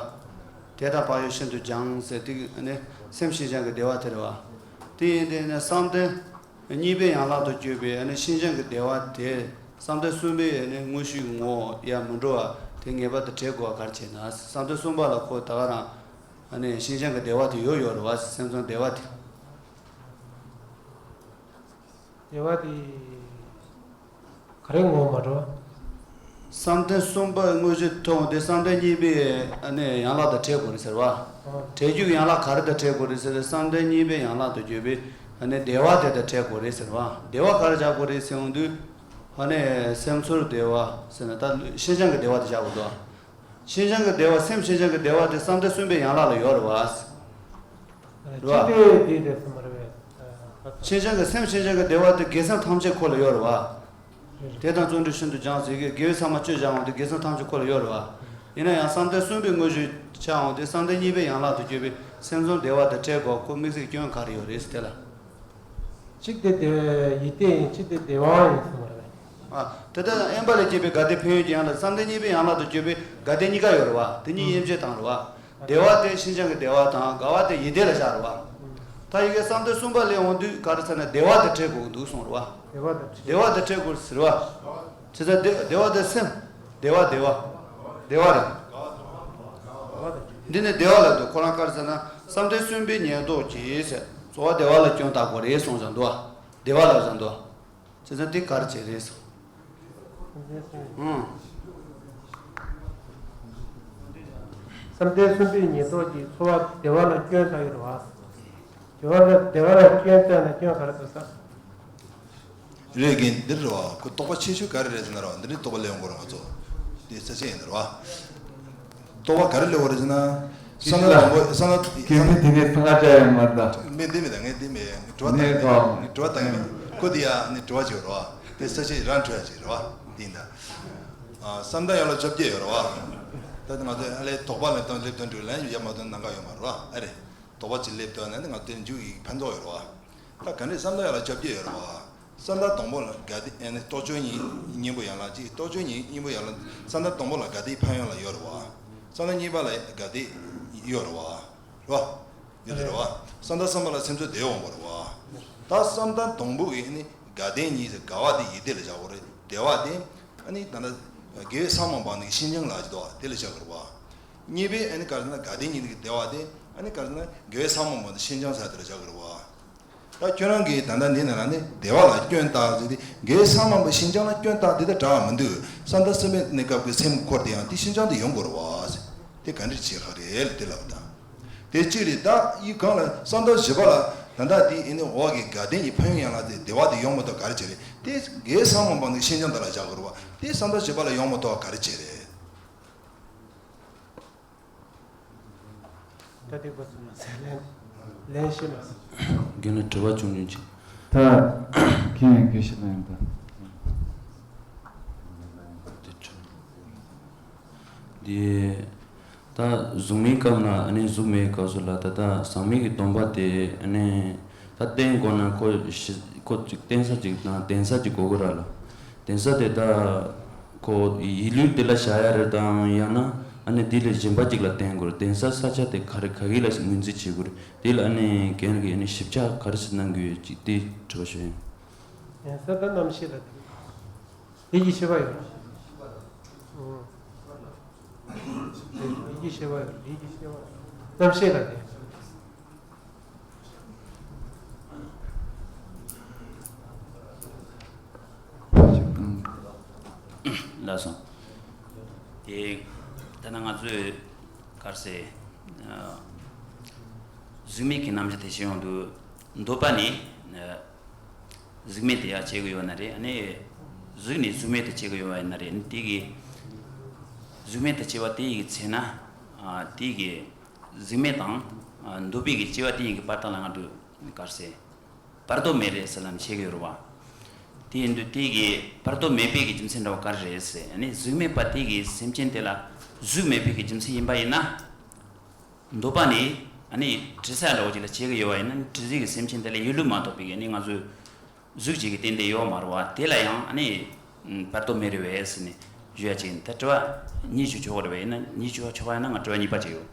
དེ་དག་བག་ཡོད་ཤིན་ཏུ་སྦྱངས་ཟེར་དེ་ནི་སེམས་ཤིན་སྦྱངས་ཀྱི་བདེ་བ་དེ་རེད་བ། དེ་ཡིན་དུས་ནི་བསམ་གཏན་གཉིས་པའི་ཡན་ལག་ཏུ་གྱུར་པའི་ནི་ཤིན་སྦྱངས་ཀྱི་བདེ་བ་དེ་བསམ་གཏན་གསུམ་པའི་ནི་དངོས་གཞིའི་ངོ་བོ་ཡང་མི་འགྲོ་བ་དེ་ངེས་པར་དུ་བྲལ་དགོས་པ་ག་རེ་བྱས་ན། བསམ་གཏན་གསུམ་པ་ལ་ཁོ་ད་ག་རང་ནི་ཤིན་སྦྱངས་ཀྱི་བདེ་བ་དེ་ཡོད་ཡོད་རེད་བ། སེམས་ཙམ་བདེ་བ་དེ། བདེ་བ་དེ་ག་རེ་ངོ་མ་འགྲོ། བསམ་གཏན་གསུམ་པ་དངོས་གཞི་མཐོང་སྟེ་བསམ་གཏན་གཉིས་པའི་ཨ་ནི་ཡན་ལག་དང་བྲལ་དགོས་རེད་ཟེར་བ། ཨོ། བྲལ་རྒྱུ་ཡན་ལག་ག་རེ་དང་བྲལ་དགོས་རེད་ཟེར་ཏེ་བསམ་གཏན་གཉིས་པའི་ཡན་ལག་ཏུ་གྱུར་པའི་ཨ་ནི་བདེ་བ་དེ་དང་བྲལ་དགོས་རེད་ཟེར་བ། བདེ་བ་ག་རེ་བཞག་དགོས་རེད་ཟེར་འོང་དུས་ཨ་ནི་སེམས་ཚོར་བདེ་བ་ཟེར་ན་ད་ཤིན་སྦྱངས་ཀྱི་བདེ་བ་དེ་བཞག་དགོས་འདུག་ཤིན་སྦྱངས་ཀྱི་བདེ་བ་སེམས་ཤིན་སྦྱངས་ཀྱི་བདེ་བ་དེ་བསམ་གཏན་གསུམ་པའི་ཡན་ལག་ལ་ཡོད་རེད་བ། རེད་བ། ཅི་སྟེ་དེ་རེད་ཟེར་མ་རེད་པས། ཤིན་སྦྱངས་ཀྱི་སེམས་ཤིན་སྦྱངས་ཀྱི་བདེ་བ་དེ་དགེ་སེམས་ཐམས་ཅད་ཁོ་ལ་ཡོད་རེད་བ། དེ་དང་བརྩོན་འགྲུས་ཤིན་ཏུ་སྦྱངས་ཟེར་གི་དགེ་བའི་ཚང་མ་སྤྱོད་བཞག་འོང་དུས་དགེ་སེམས་ཐམས་ཅད་ཁོ་ལ་ཡོད་རེད་བ། ཡིན་ན་ཡང་བསམ་གཏན་གསུམ་པའི་དངོས་གཞི་ཆགས་འོང་དུས་བསམ་གཏན་གཉིས་པའི་ཡན་ལག་ཏུ་གྱུར་པའི་སེམས་ཙམ་བདེ་བ་དང་བྲལ་དགོས་ཁོ་དམིགས་བསལ་སྐྱོན་ག་རེ་ཡོད་རེད་ཟེར་དེ་ལ། གཅིག་དེ་བདེ་ཡིད་བདེ་ཡིན་གཅིག་དེ་བདེ་བའང་ཡིན་ཟེར་མ་རེད་པས། ཨ། དེ་ལྟར་དབེན་པ་ལས་སྐྱེས་པའི་དགའ་བདེ་ཕན་ཡོན་གྱི་ཡན་ལག་བསམ་གཏན་གཉིས་པའི་ཡན་ལག་ཏུ་གྱུར་པའི་དགའ་བདེ་གཉིས་ཀ་ཡོད་རེད་བ། དེ་གཉིས་དབྱེ་འབྱེད་བཏང་རེད་བ། བདེ་བ་དེ་ཤིན་སྦྱངས་ཀྱི་བདེ་བ་དང་དགའ་བ་དེ་ཡིད་བདེ་ལ་བཞག་རེད་བ། ད་ཡི་གེ་བསམ་གཏན་གསུམ་པ་ལས་འོང་དུས་ག་རེ་ཟེར་ན་བདེ་བ་དེ་བྲལ་དགོས་འདུག་གསུངས་རེད་བ། བདེ་བ་དེ་བྲལ་དགོས་ཟེར་བ། བྱས་ཙང་བདེ་བདེ་བ་དེ་སེམས། བདེ་བ་བདེ་བ། བདེ་བ་རེད། འདི་ནི་བདེ་བ་ལ་འདུག་ཁོ་རང་ག་རེ་ཟེར་ན་བསམ་གཏན་གསུམ་པའི་ཉེར་བསྡོགས་ཀྱིས་ཟེར་རྩོལ་བ་བདེ་བ་ལ་སྐྱོན་བཏགས་དགོས་རེད་གསུངས་ཙང་འདུག་བ། བདེ་བ་ལ་ཟེར་འདུག་བ། བྱས་ཙང་འདི་ག་རེ་བྱེད་རེད་ཟེར། ཨང་། བསམ་གཏན་གསུམ་པའི་ཉེར་བསྡོགས་ཀྱིས་ཚོར་བ་བདེ་བ་ལ་སྐྱོན་བཏགས་ཡོད་རེད་བ། བདེ་བ་ལ་བདེ་བ་ལ་སྐྱོན་བཏགས་ན་སྐྱོན་ག་རེ་བཏགས་ས། རེད་རྒན་འདིར་རེད་བ། ཁོ་དོགས་པ་ཆེ་ཤོས་ག་རེ་རེད་ཟེར་ན་རེད་བ། འདི་འདྲའི་དོགས་པ་སླེབས་ཡོང་གི་རེད་ང་ཚོ། དེ་ས་ཆེན་ཡིན་ནི་རེད་བ། དོགས་པ་ག་རེ་སླེབས་ཡོད་རེད་ཟེར་ན། བསམ་བློ་དང་པོ་བསམ་བློ་གལ་སྲིད་དེ་ནས་ཐང་ཀ་བཅའ་ཡོད་མ་རེད་ད། མེད་འདི་མེད་ད་ངས་འདི་མེད་དྲི་བ་བཏང་གི་མེད་དྲི་བ་བཏང་གི་མེད་ཁོ་དེ་ཡ་ནི་དྲི་བ་ཅིག་ཡོད་རེད་བ། དེ་ས་ཆེན་རང་འཕྲོད་ཡ་ཅིག་རེད་བ། འདི་ཡིན་ད། ཨ། བསམ་གཏན་ཡན་ལག་བཅོ་བརྒྱད་ཡོད་རེད་བ། ད་ང་ཚོས་ཨ་ལས་དོགས་པ་ལ་བཏང་སླེབས་དོན་འགྲིག་ལན་ཡ་མ་དོན་ནམ་མཁའ་ཡོད་མ་རེད་བ། ཨ་རེད། དོགས་པ་ཅིག་སླེབས་དོན་ན་ནི་ང་དེ་མཇུག་ཡིག་ཕན་ཐོགས་ཡོད་རེད་བ། ད་ག་འདྲས་བསམ་གཏན་ཡན་ལག་བཅོ་བརྒྱད་ཡོད་རེད་བ། བསམ་གཏན་དང་པོ་ལ་དགའ་བདེ་ཨ་ནི་རྟོག་དཔྱོད་གཉིས་གཉེན་པོ་ཡན་ལག་གཅིག་རྟོག་དཔྱོད་གཉིས་གཉེན་པོ་ཡན་ལག་བསམ་གཏན་དང་པོ་ལ་དགའ་བདེའི་ཕན་ཡོན་ལ་ཡོད་རེད་བ། བསམ་གཏན་གཉིས་པ་ལ་དགའ་བདེ་ཡོད་རེད་བ། རེད་བ། ཡོད་རེད་བ། བསམ་གཏན་གསུམ་པ་ལ་སེམས་ཚོར་བདེ་འོང་བ་རེད་བ། ད་བསམ་གཏན་དང་པོ་གི་ཨ་ནི་དགའ་བདེ་གཉིས་ཟེར་དགའ་བ་དེ་ཡིད་བདེ་ལ་བཞག་དགོས་རེད། བདེ་བ་དེ་ཨ་ནི་ད་ལྟ་དགེ་བའི་ས་མང་པོ་ནི་ཤིན་སྦྱངས་ལ་ཅི་དོ་དེ་ལ་བཞག་དགོས་རེད་བ། གཉིས་པའི་ཨ་ནི་ག་རེ་ཟེར་ན་དགའ་བདེ་གཉིས་ཀྱི་བདེ་བ་དེ་ཨ་ནི་ག་རེ་ཟེར་ན་དགེ་བའི་ས་མང་པོ་ནི་ཤིན་སྦྱངས་ས་དེ་ལ་བཞག་དགོས་རེད་བ། ད་ཁྱོད་རང་གིས་ད་ལྟ་འདི་ནང་ལ་ནི་བདེ་བ་ལ་སྐྱོན་བཏགས་ཟེར་ཏེ་དགེ་བའི་ས་མང་པོ་ཤིན་སྦྱངས་ལ་སྐྱོན་བཏགས་དེ་ལྟར་གྲགས་མི་འདུག་བསམ་གཏན་གསུམ་པའི་གནས་སྐབས་ཀྱི་སེམས་འཁོར་དེ་ཡང་དེ་ཤིན་སྦྱངས་དེ་ཡོང་དགོས་རེད་བ། དེ་ག་འདྲ་བྱེད་ཁག་རེད་ལ་དེ་ལབ་དང་། དེ་གཅིག་རེད། ད་ཡི་གང་ལ་བསམ་གཏན་བཞི་པ་ལ་ ད་ལྟ་དེ་ཨེ་ནི་འོག་གི་དགའ་ལྡན་གྱི་ཕན་ཡོན་ཡན་ལག་དེ་བདེ་བ་དེ་ཡོང་མ་ཐུབ་ག་རེ་བྱས་རེད། དེ་གའི་བསམ་མ་པ་ནི་ཤིན་སྦྱངས་དེ་ལ་བཞག་དགོས་རེད་བ། དེ་བསམ་གཏན་བཞི་པ་ལ་ཡོང་མ་ཐུབ་ག་རེ་བྱས་རེད། ད་དེ་སྐོར་ཙམ་མ་ཟད་ལན་ལན་ཤེས་མ་སོང་། རྒན་ལ་དྲི་བ་ཆུང་ཆུང་ཅིག་ད་ཁྱེད་ཀྱིས་ཤེས་ན་ཡང་ད། འདི་ད་གཟུགས་མེད་སྐབས་ན་ཨ་ནི་གཟུགས་མེད་སྐབས་སུ་ལ་ད་ལྟ་ཟག་མེད་ཀྱི་སྡོམ་པ་དེ་ཨ་ནི་ད་བསྟེན་དགོས་ན་ཁོ་ཤི་ཁོ་ཅིག་བསྟེན་ས་ཅིག་དང་གདན་ས་ཅིག་དགོས་ཀྱི་ར་ལ། གདན་ས་དེ་ད་ཁོ་ཡིད་ལུས་དེ་ལ་བཞག་ཡ་རེད་དམ། ཡང་ན་ཨ་ནི་དེ་ལས་གཞན་པ་ཅིག་ལ་བསྟེན་དགོས་རེད། གདན་ས་ས་ཆ་དེ་ག་རེ་ག་གི་ལ་ངོས་འཛིན་བྱེད་དགོས་རེད། དེ་ལ་ཨ་ནི་རྒན་གྱིས་ཨ་ནི་ཞིབ་ཆ་ག་རེ་ཞིག་གནང་གི་ཡོད་ཅིག་དེ་དྲི་བ་ཞུ་ཡིན། གདན་ས་ད་རྣམ་ཤེས་ལ་དེ་ཡིད་ཀྱི་ཤེས་པ་ཡོད། ཡིད་ཀྱི་ཤེས་པ་ཡོད། ཡིད་ཀྱི་ཤེས་པ་རྣམ་ཤེས་ལ་དེ། ལགས་སོ། དེ་ད་ནང་ང་ཚོས་ག་རེ་ཟེར། ཨ། གཟུགས་མེད་ཀྱི་རྣམ་གཞག་དེ་བཤད་ཡོང་དུས་འདོད་པ་ནི། ཨ། གཟུགས་མེད་དེ་ཡང་བྱེད་ཀྱི་ཡོད་ན་རེད། ཨ་ནི་གཟུགས་ནས་གཟུགས་མེད་དུ་བྱེད་ཀྱི་ཡོད་པ་ཡིན་ན་རེད། ཨ་ནི་དེ་གི་གཟུགས་མེད་དུ་བྱེད་པ་དེ་ཡི་ཚེ་ན། ཨ། དེ་གི་གཟུགས་མེད་དང་། ཨ། འདོད་པའི་གི་སྐྱེ་བ་དེ་ཡི་གི་བར་དག་ལ་ང་ཚོས་ག་རེ་ཟེར། བར་དོ་མེད་རེད་ཟེར་ལབ་ནས་བཤད་ཀྱི་ཡོད་རེད་བ། དེ་ཡིན་དུས་དེ་གི་བར་དོ་མེད་པའི་གི་རྒྱུ་མཚན་འདྲ་བ་ག་རེ་རེད་ཟེར། ཨ་ནི་གཟུགས་མེད་པ་དེ་གི་སེམས་ཅན་དེ་ལ་གཟུགས་མེད་པའི་གི་རྒྱུ་མཚན་ཡིན་པ་ཡིན་ན། འདོད་པ་ནི་ཨ་ནི་དྲི་ཟ་འདྲ་བོ་ཅིག་ལ་བྱེད་ཀྱི་ཡོད་པ་ཡིན་ན། དྲི་ཟའི་གི་སེམས་ཅན་དེ་ལ་ཡིད་ལུས་མ་གཏོགས་པའི་གི་ཨ་ནི་ང་ཚོའི་གཟུགས་ཅིག་གི་རྟེན་དེ་ཡོད་མ་རེད་བ། དེ་ལ་ཡང་ཨ་ནི་བར་དོ་མེད་རེད་པས་ཟེར་ནས་ཞུ་ཡ་ཅིག་ཡིན། ད་དྲི་བ་གཉིས་ཞུ་ཆོག་གི་རེད་པས། ཡིན་ན་གཉིས་ཞུ་ཆོག་པ་ཡིན་ན་ང་དྲི་བ་གཉིས་པ་ཅིག་ཡོད།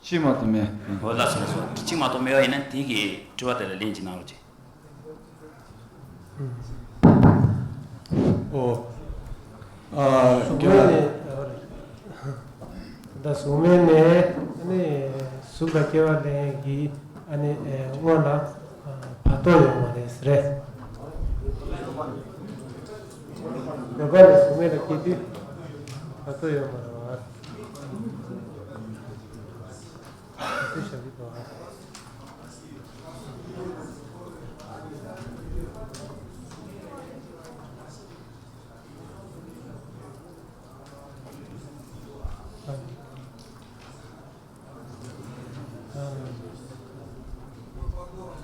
གཅིག་མ་གཏོགས་མེད། འོ་ལགས་སོ་ལགས་སོ། གཅིག་མ་གཏོགས་མེད་པ་ཡིན་ན་དེ་གི་དྲི་བ་དེ་ལ་ལན་ཅིག་གནང་རོགས་གྱིས། ཨོ། ཨ། གཟུགས་མེད་ནས། ད་གཟུགས་མེད་ནས་ཨ་ནི་གཟུགས་ལ་སྐྱེ་བ་ལེན་གྱི་ཨ་ནི་སྔོན་ལ་བར་དོ་ཡོད་མ་རེད་ཟེར། འདོད་པ་ནས་གཟུགས་མེད་ལ་སྐྱེ་དུས་བར་དོ་ཡོད་མ་རེད་བ།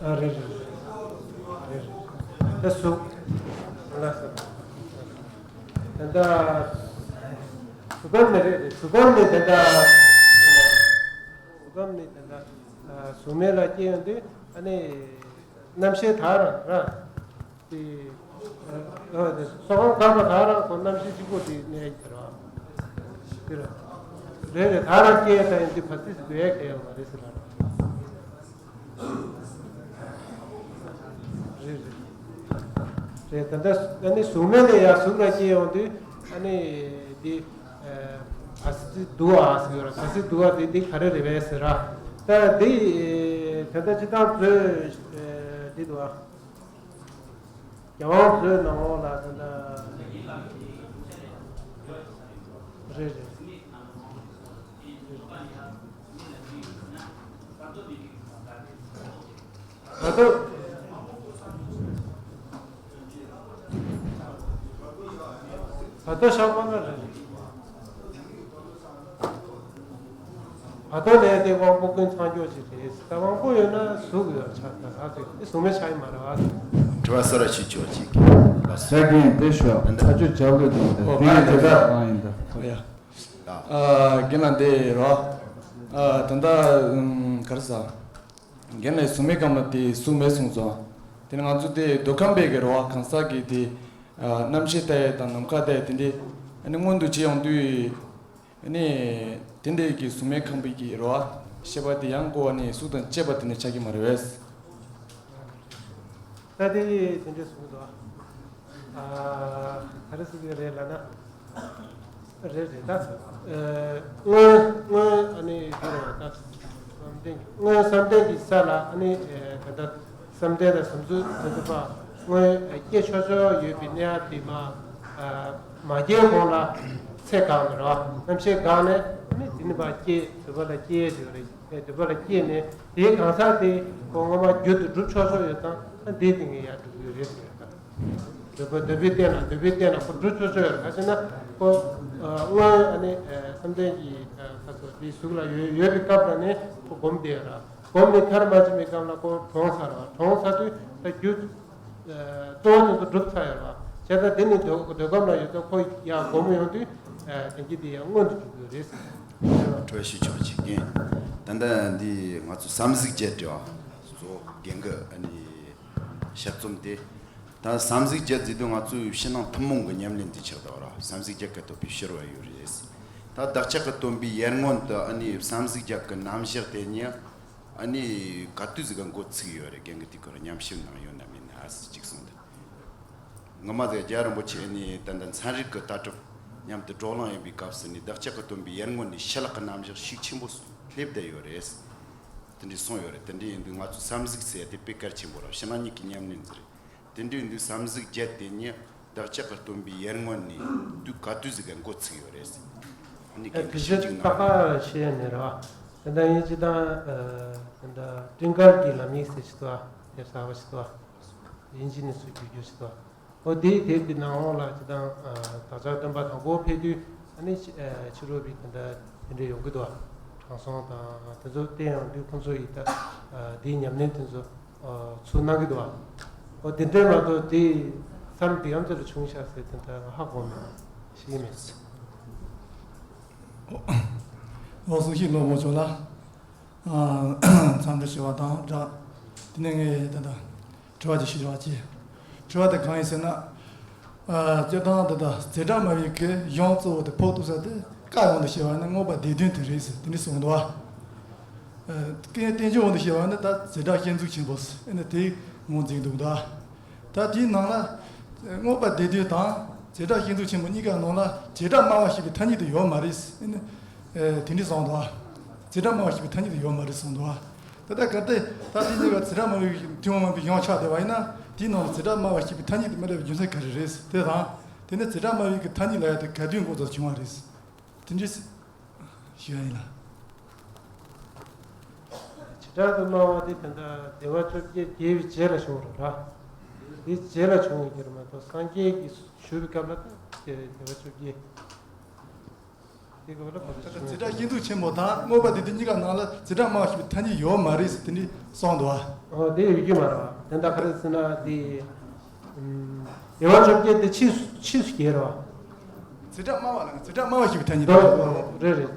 ཨ། རེད་རེད་རེད་རེད། ད་གཟུགས། ལགས་སོ། ད་ལྟ་གཟུགས་ཁམས་ནས་རེད་རེད། གཟུགས་ཁམས་ནས་ད་ལྟ། གཟུགས་ཁམས་ནས་ད་ལྟ་གཟུགས་མེད་ལ་སྐྱེ་ཡོང་དུས་ཨ་ནི་རྣམ་ཤེས་དག་རང་ར། དེ། ཨ། དེ་སོ་སོ་ཁམས་པ་དག་རང་ཁོ་རྣམ་ཤེས་གཅིག་པོ་དེ་གནས་ཡོད་རེད་བ། དེ་རེད། རེད་རེད། དག་རང་སྐྱེ་ཡ་ད་ཡིན་དུས་བར་ཆད་དགོས་ཡ་གང་ཡང་མ་རེད་ཟེར་ལ། རེད་རེད། རེད། ད་ལྟ་ཨ་ནི་གཟུགས་མེད་ནས་ཡང་གཟུགས་ལ་སྐྱེ་ཡོང་དུས་ཨ་ནི་དེ། ཨ། བར་སྲིད་དུ་བ་ཟེར་ཡོད་ར། བར་སྲིད་དུ་བ་དེ་དེ་ག་རེ་རེད་པས་ཟེར་ར། ད་དེ་ད་ལྟ་སྤྱིར་བཏང་ཚོས་འདི་འདུག་ཨ། རྒྱལ་དབང་མཛོད་ནང་ལོགས་ལ་ད་ལྟ་རེད་རེད། ད་ལྟ་ད་ལྟ་ཤར་པ་ན་རེད། བར་དོ་ལས་དེ་དབང་པོ་ཀུན་ཚང་སྐྱོ་ཞིག་རེད། ད་དབང་པོ་ཡོད་ན་གཟུགས་ཡོད་ཆ་ད་ལ་དེ་གཟུགས་མེད་ཆགས་ཡི་མ་རེད་བ། དྲི་བ་གསར་བ་ཞིག་ཞུ་བ་ཅིག་ལགས་སོ། ས་གིན་དེ་ཞུ་བ་ཚ་ཆུ་ཇག་ལོས་དང་དེ་ཨོ་དེ་ང་དེ་དེ་དག་ང་ཡིན་ད། ཨོ་ཡ། ཨ། རྒན་ལགས་འདི་རོ། ཨ། ད་ལྟ་ཨམ། ག་རེ་ཟ། རྒན་ལགས་གཟུགས་མེད་ཁམས་ལ་དེ་གཟུགས་མེད་གསུངས་སོང་། དེ་ནི་ང་ཚོ་དེ་འདོད་ཁམས་པའི་གི་རོ་བ་གང་ཟག་གི་དེ། ཨ། རྣམ་ཤེས་ལྟ་ཡས་དང་ནམ་མཁའ་ལྟ་ཡས་དེ་འདྲས་ཨ་ནི་མངོན་དུ་བྱེད་ཡོང་དུས། ཨ་ནི་དེ་འདྲའི་གི་གཟུགས་མེད་ཁམས་པའི་གི་རོ་བ་ཤེས་པ་དེ་ཡང་ཀོ་བ་ནི་གཟུགས་དང་བཅས་པ་དེ་ནི་ཆགས་ཀྱི་མ་རེད་བས། ད་དེ་དེ་འདྲའི་གཟུགས་འདུག་ཨ། ག་རེ་གཟུགས་ཡོད་རེད་ལབ་ན། རེད་རེད་ད། ཨ། སྔོན་སྔོན་ཨ་ནི་དེ་རེད་བ་ད། བསམ་གཏན་གྱི་སྔོན་བསམ་གཏན་གྱི་ས་ལ་ཨ་ནི་ད་ལྟ། བསམ་གཏན་དང་བསམ་ཚུལ་དེ་ཚོ་ཕར་སྔོན་སྐྱེ་ཆོག་ཆོག་ཡོད་པའི་གནས་སྐབས་དེ་མ། ཨ། མ་སྐྱེས་གོང་ལ་ཚ་ ཚད་འགག་ནས་རེད་བ། རྣམ་ཤེས་འགག་ནས་ཨ་ནི་དེ་ནི་ཕར་སྐྱེ་འདོད་པ་ལ་སྐྱེ་ཡས་ཡོད་རེད། འདོད་པ་ལ་སྐྱེས་ནས་དེའི་གང་ཟག་དེ་ཁོ་སྔོན་མ་རྒྱུན་དུ་སྒྲུབ་ཆོག་ཆོག་ཡོད་ཙང་ཨ་འདི་དེ་ངས་ཡར་སྒྲུབ་ཀྱི་ཡོད་རེད་ཟེར་ཡོད་ད། འདོད་པ་འདོད་པའི་སྟེང་ལ་འདོད་པའི་སྟེང་ལ་ཁོ་སྒྲུབ་ཆོག་ཆོག་ཡོད་རེད། ག་ཟེར་ན་ཁོ་སྔོན་ཨ་ནི་བསམ་གཏན་གྱི་ཁ་སོ་དེའི་གཟུགས་ལ་ཡོད་ཡོད་པའི་སྐབས་ལ་ནི་ཁོ་སྒོམ་བསྡད་ཡོད་རེད། སྒོམ་ནས་མཐར་མ་ཕྱིན་པའི་སྐབས་ལ་ཁོ་གྲོངས་ཚར་བ། གྲོངས་ཚར་དུས་ད་རྒྱུ་གཙོ་བོ་དེ་ཚོ་གྲུབ་ཚར་ཡོད་རེད་བ། བྱས་ཙང་དེ་ནི་འདོད་འདོད་ཁམས་ལ་ཡོད་ཙང་ཁོ་ཡང་སྒོམ་ཡོང་དུས་དེ་གྱིས་དེ་ཡང་མངོན་དུ་གྱུར་གྱི་རེད་ཟེར། འཕྲོས་ཞུ་ཆོག་ཅིག་ཡིན། ད་ལྟ་འདི་ང་ཚོ་བསམ་གཟིགས་བརྒྱད་དྲི་བ་གཙོ་བོ་རྒན་གྱི་ཨ་ནི་ཞལ་རྩོམ་དེ། ད་བསམ་གཟིགས་བརྒྱད་ཟེར་དུས་ང་ཚོའི་ཕྱི་ནང་ཐུན་མོང་གི་ཉམས་ལེན་དེ་ཆགས་འདུག་ར། བསམ་གཟིགས་བརྒྱད་ཀྱིས་བསྟོད་པའི་ཕྱི་རོལ་ཡོད་རེད། ད་བདག་ཅག་གི་སྟོན་པའི་ཡར་སྔོན་དུ་ཨ་ནི་བསམ་གཟིགས་བརྒྱད་ཀྱི་རྣམ་གཞག་དེ་ཉིད་ཨ་ནི་ག་དུས་ཟིག་ག་འགོ་ཚུགས་ཡོད་རེད། རྒན་གྱིས་དེ་སྐོར་ཉམས་ཞིབ་གནང་ཡོད་ན་མེད་ན་ཨ་ཙི་ཅིག་གསུངས་དང་། ངོ་མ་དེ་རྒྱལ་བ་རིན་པོ་ཆེ་ཨ་ནི་ད་ལྟ་ཚན་རིག་གི་ལྟ་གྲུབ་མཉམ་དུ་བགྲོ་གླེང་ཡིན་པའི་སྐབས་སུ་ནི་བདག་ཅག་གི་སྟོན་པའི་ཡར་སྔོན་ནས་ཕྱི་ལོགས་ཀྱི་རྣམ་གཞག་ཤུགས་ཆེན་པོ་སླེབས་བསྡད་ཡོད་རེད། དེ་འདྲས་གསུངས་ཡོད་རེད། དེ་འདྲས་ཡིན་དུས་ང་ཚོ་བསམ་གཟིགས་ཟེར་དེ་དཔེ་གལ་ཆེན་པོ་རེད། ཕྱི་ནང་གཉིས་ཀྱི་ཉམས་ལེན་ཟེར་རེད། དེ་འདྲ་ཡིན་དུས་བསམ་གཟིགས་བརྒྱད་དེ་ཉིད་བདག་ཅག་གི་སྟོན་པའི་ཡར་སྔོན་ནས་དུས་ག་དུས་ཟིག་ག་འགོ་ཚུགས་ཡོད་རེད། ཨ་ནི་ཨ་གལ་དེ་ཆེན་ཚོད་ཅིག་ཏག་གནང་རོགས། ཏག་ཤེས་ཡ་མེད་རེད་བ། དེ་འདྲ་ཡིན་ཅི་དང་ཨ་དེ་འདྲ་སྤྲིན་དཀར་གྱི་ལམ་ཡིག་ཟེར་ཞིག་འདུག་ཨ། དེབ་གསར་པ་ཞིག་འདུག་ཨ། དབྱིན་ཇི་ནས་སུ་བསྒྱུར་རྒྱུ་ཞིག་འདུག་ཨ། ཨོ་དེའི་དེབ་ཀྱི་ནང་ལོགས་ལ་ཅི་དང་ཨ་བདག་ཅག་སྟོན་པ་དང་པོ་ཕེབས་དུས་ཨ་ནི་ཕྱི་ཨ་ཕྱི་རོལ་པའི་དེ་འདྲ་དེ་འདྲ་ཡོང་གི་འདུག་ཨ། དྲང་སྲོང་དང་དེ་ཚོ་བསྟན་ཡོང་དུས་ཁོང་ཚོ་ཡིས་ད་ཨ་དེའི་ཉམས་ལེན་དེ་ཚོ། ཚུར་གནང་གི་འདུག་བ། ཨོ་དེ་འདྲའི་མ་གཏོགས་དེ་མཚམས་དེ་ཡང་དེ་ལ་བྱུང་ཤག་ཟེར་དེ་འདྲ་ཧ་གོ་མེད། ཤེས་ཀྱི་མེད། ཨོ་གསུང་བཤད་ལོ་མོ་ཆོག་ལ། མཚམས་འདྲི་ཞུ་བ་དང་སྦྲགས། དེ་ནས་ངས་ད་ལྟ་དྲི་བ་ཅིག་ཞུ་བ་བྱས། དྲི་བ་དེ་གང་ཡིན་ཟེར་ན། སྤྱིར་བཏང་ད་ལྟ་ཛེ་དྲག་སྨྲ་བའི་གི་གཞུང་གཙོ་བོ་དེ་ཕོག་ཐུག་ས་དེ་བཀའ་དབང་དུ་བྱས་པ་ནི་མངོན་པ་སྡེ་བདུན་དེ་རེད་ཟེར་དེ་འདྲ་གསུངས་འདུག་བ། ཀུན་མཁྱེན་བསྟན་འགྱུར་དབང་དུ་བྱས་པ་ནི་ད་ཛེ་དྲག་བསྐྱེད་རྫོགས་ཆེན་པོ་ཟེར་ནི་དེ་ངོས་འཛིན་འདུག་ད། ད་དེའི་ནང་ལ་མངོན་པ་སྡེ་བདུན་དང་ཛེ་དྲག་བསྐྱེད་རྫོགས་ཆེན་པོ་གཉིས་ཀའི་ནང་ལ་ཛེ་དྲག་སྨྲ་བ་ཞེས་པའི་ཐ་སྙད་དེ་ཡོད་མ་རེད་ཟེར་ནི་དེ་འདྲ་གསུངས་འདུག་བ། ཛེ་དྲག་སྨྲ་བ་ཞེས་པའི་ཐ་སྙད་དེ་ཡོད་མ་རེད་གསུངས་འདུག་བ། ད་ལྟ་གལ་ཏེ་ད་དེ་གཉིས་ཀ་ཛེ་དྲག་སྨྲ་བའི་ཐུན་མོང་མ་ཡིན་པའི་གཞུང་ཆགས་བསྡད་པ་ཡིན་ན་དེའི་ནང་ལ་ཛེ་དྲག་སྨྲ་བ་ཞེས་པའི་ཐ་སྙད་དེ་མི་སླེབས་པའི་རྒྱུ་མཚན་ག་རེ་རེད་དེ་དང་། དེ་ནས་ཛེ་དྲག་སྨྲ་བའི་གི་ཐ་སྙད་ལབ་ཡ་དེ་ག་དུས་འགོ་ཚུགས་བྱུང་བ་རེད། དེ་འདྲའི་ཞུ་ཡ་ཡིན་ལ། བྱེ་བྲག་ཏུ་སྨྲ་བ་དེ་ད་ལྟ་བདེ་བ་བཅོ་བརྒྱད་རྒྱས་པའི་རྗེས་ལ་བྱུང་བ་རེད་བ། དེ་རྗེས་ལ་བྱུང་བའི་གི་རེད་མ་གཏོགས་སངས་རྒྱས་ཀྱིས་ཞུ་བའི་སྐབས་ལ་ད་བདེ་བདེ་བ་བཅོ་བརྒྱད། དེ་སྐབས་ལ་གོ་ད་ལྟ་ཛེ་དྲག་བསྐྱེད་རྫོགས་ཆེན་པོ་དང་མངོན་པ་སྡེ་བདུན་གཉིས་ཀ་ནང་ལ་ཛེ་དྲག་སྨྲ་བ་ཞེས་པའི་ཐ་སྙད་ཡོད་མ་རེད་ཟེར་དེ་འདྲའི་གསུངས་འདུག་བ། ཨོ་དེ་ཡོད་རྒྱུ་མ་རེད་བ། དེ་འདྲ་ག་རེ་ཟེར་ན་དེ། བདེ་བ་བཅོ་བརྒྱད་དེ་ཕྱིས་སུ་ཕྱིས་སུ་སྐྱེ་རེད་བ། ཛེ་དྲག་སྨྲ་བ་ལ་ཛེ་དྲག་སྨྲ་བ་ཞེས་པའི་ཐ་སྙད་དེ། རེད་རེད།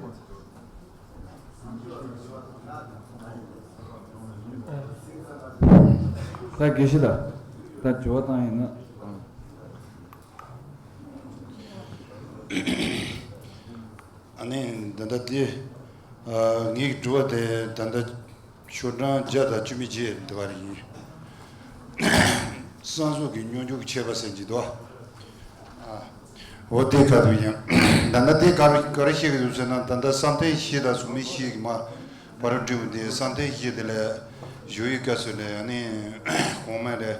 ད་དགེ་བཤེས་ལགས། ད་དྲི་བ་བཏང་ཡིན་ན། ཨ་ནི་ད་ལྟ་དེ། ངའི་དྲི་བ་དེ་ད་ལྟ་ཤོག་གྲངས་བརྒྱ་དང་བཅུ་མེད་བརྒྱད་འདི་བ་རེད་ཡིན། བསམ་གཟུགས་ཀྱི་མྱོང་འགྱུར་གྱི་ཁྱད་པར་ཟེར་གྱི་འདུག་བ། འོ་དེ་ག་དུས་ཡིན། ད་ལྟ་དེ་ག་རེ་ག་རེ་བཤད་ཀྱི་འདུག་ཟེར་ན་ད་ལྟ་བསམ་གཏན་བཞི་དང་གཟུགས་མེད་བཞི་གི་མ། བར་དུ་འགྲིབ་དེ་བསམ་གཏན་བཞི་དེ་ལས་བཞུགས་ཡུལ་སྐབས་སུ་ལས་ནི་གོང་མ་ལས་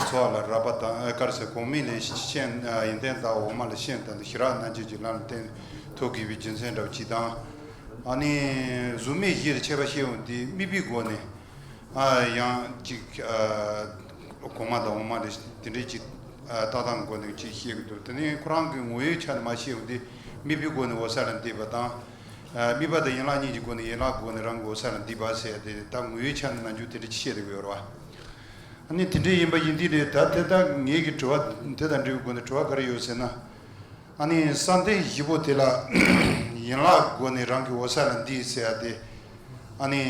ཚོར་བ་ལ་རགས་པ་དང་དཀར་ཟས་གོང་མའི་ལས་ཤེས་ཡོན་ཏན་དང་འོག་མ་ལ་ཤེས་ཡོན་ཏན་དང་ཞི་རགས་རྣལ་འབྱོར་གྱི་ལམ་ལ་བརྟེན་ཐོབ་དགོས་པའི་རྒྱུ་མཚན་འདྲ་བ་གཅིག་དང་། ཨ་ནི་གཟུགས་མེད་བཞིར་ཁྱད་པར་ཤེས་ཡོང་དུས་དམིགས་པའི་སྒོ་ནས་ཡང་གཅིག་གོང་མ་དང་འོག་མ་ལས་དེ་འདྲའི་གཅིག་ལྟ་སྟངས་སྒོ་ནས་གཅིག་ཤེས་ཀྱི་འདུག་དེ་ནི་ཁོ་རང་གི་ངོ་བོའི་ཆ་ནས་མ་ཤེས་ཡོང་དུས་དམིགས་པའི་སྒོ་ནས་འོད་གསལ་ལ་འདུས་པ་དང་། དམིགས་པ་དང་ཡན་ལག་གཉིས་ཀྱི་སྒོ་ནས་ཡན་ལག་སྒོ་ནས་རང་གི་འོད་གསལ་ལ་འདུས་པ་ཟེར་ཏེ་ད་ངོ་བོའི་ཆ་ནས་རྣལ་འབྱོར་དེ་འདྲ་ཅིག་བཤད་བསྡད་ཀྱི་ཡོད་རེད་བ། ཨ་ནི་དེ་འདྲ་ཡིན་པ་ཡིན་དུས་ནས་ད་དེ་ལྟར་ངེད་ཀྱི་དྲི་བ་དེ་དང་འབྲེལ་བའི་སྒོ་ནས་དྲི་བ་ག་རེ་ཡོད་ཟེར་ན། ཨ་ནི་བསམ་གཏན་བཞི་པོ་དེ་ལ་ཡན་ལག་སྒོ་ནས་རང་གི་འོད་གསལ་ལ་འདུས་ཟེར་ཡ་དེ། ཨ་ནི་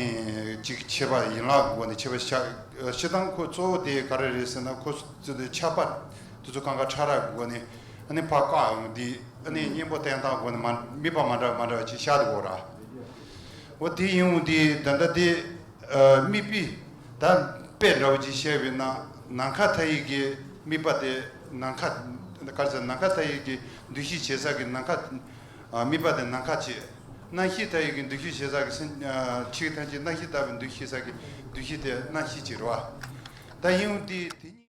གཅིག་ཁྱད་པར་ཡན་ལག་སྒོ་ནས་ཁྱད་པར་ཤ་སྤྱིར་བཏང་ཁོ་གཙོ་བོ་དེ་ག་རེ་རེད་ཟེར་ན་ཁོ་ཚོ་དེ་ཆགས་པ་དེ་ཚོ་གང་ག་ཕྲ་རགས་སྒོ་ནས་ཨ་ནི་ཕར་བཀག་ཡོང་དུས། ཨ་ནི་གཉེན་པོ་བསྟེན་སྟངས་སྒོ་ནས་མ་དམིགས་པ་མ་འདྲ་མ་འདྲ་བ་ཅིག་ཤར་དགོས་ར། འོ་དེ་ཡིན་འོང་དེ་ད་ལྟ་དེ་དམིགས་པའི་ད་དཔེ་འདྲ་བོ་ཅིག་བཤད་པས་ན་ནམ་མཁའ་མཐའ་ཡས་ཀྱི་དམིགས་པ་དེ་ནམ་མཁའ་ག་རེ་ཟེར་ནམ་མཁའ་མཐའ་ཡས་ཀྱི་འདུ་ཤེས་བྱེད་ས་གི་ནམ་མཁའ་དམིགས་པ་དེ་ནམ་མཁའ་བྱེད། རྣམ་ཤེས་མཐའ་ཡས་ཀྱི་འདུ་ཤེས་བྱེད་ས་གི་སེམས་ཆོས་ཐམས་ཅད་རྣམ་ཤེས་ལྟ་བུའི་འདུ་ཤེས་ས་གི་འདུ་ཤེས་དེ་རྣམ་ཤེས་ཅིག་རེད་བ། ད་ཡིན་འོང་དེ་དེ་གཉིས།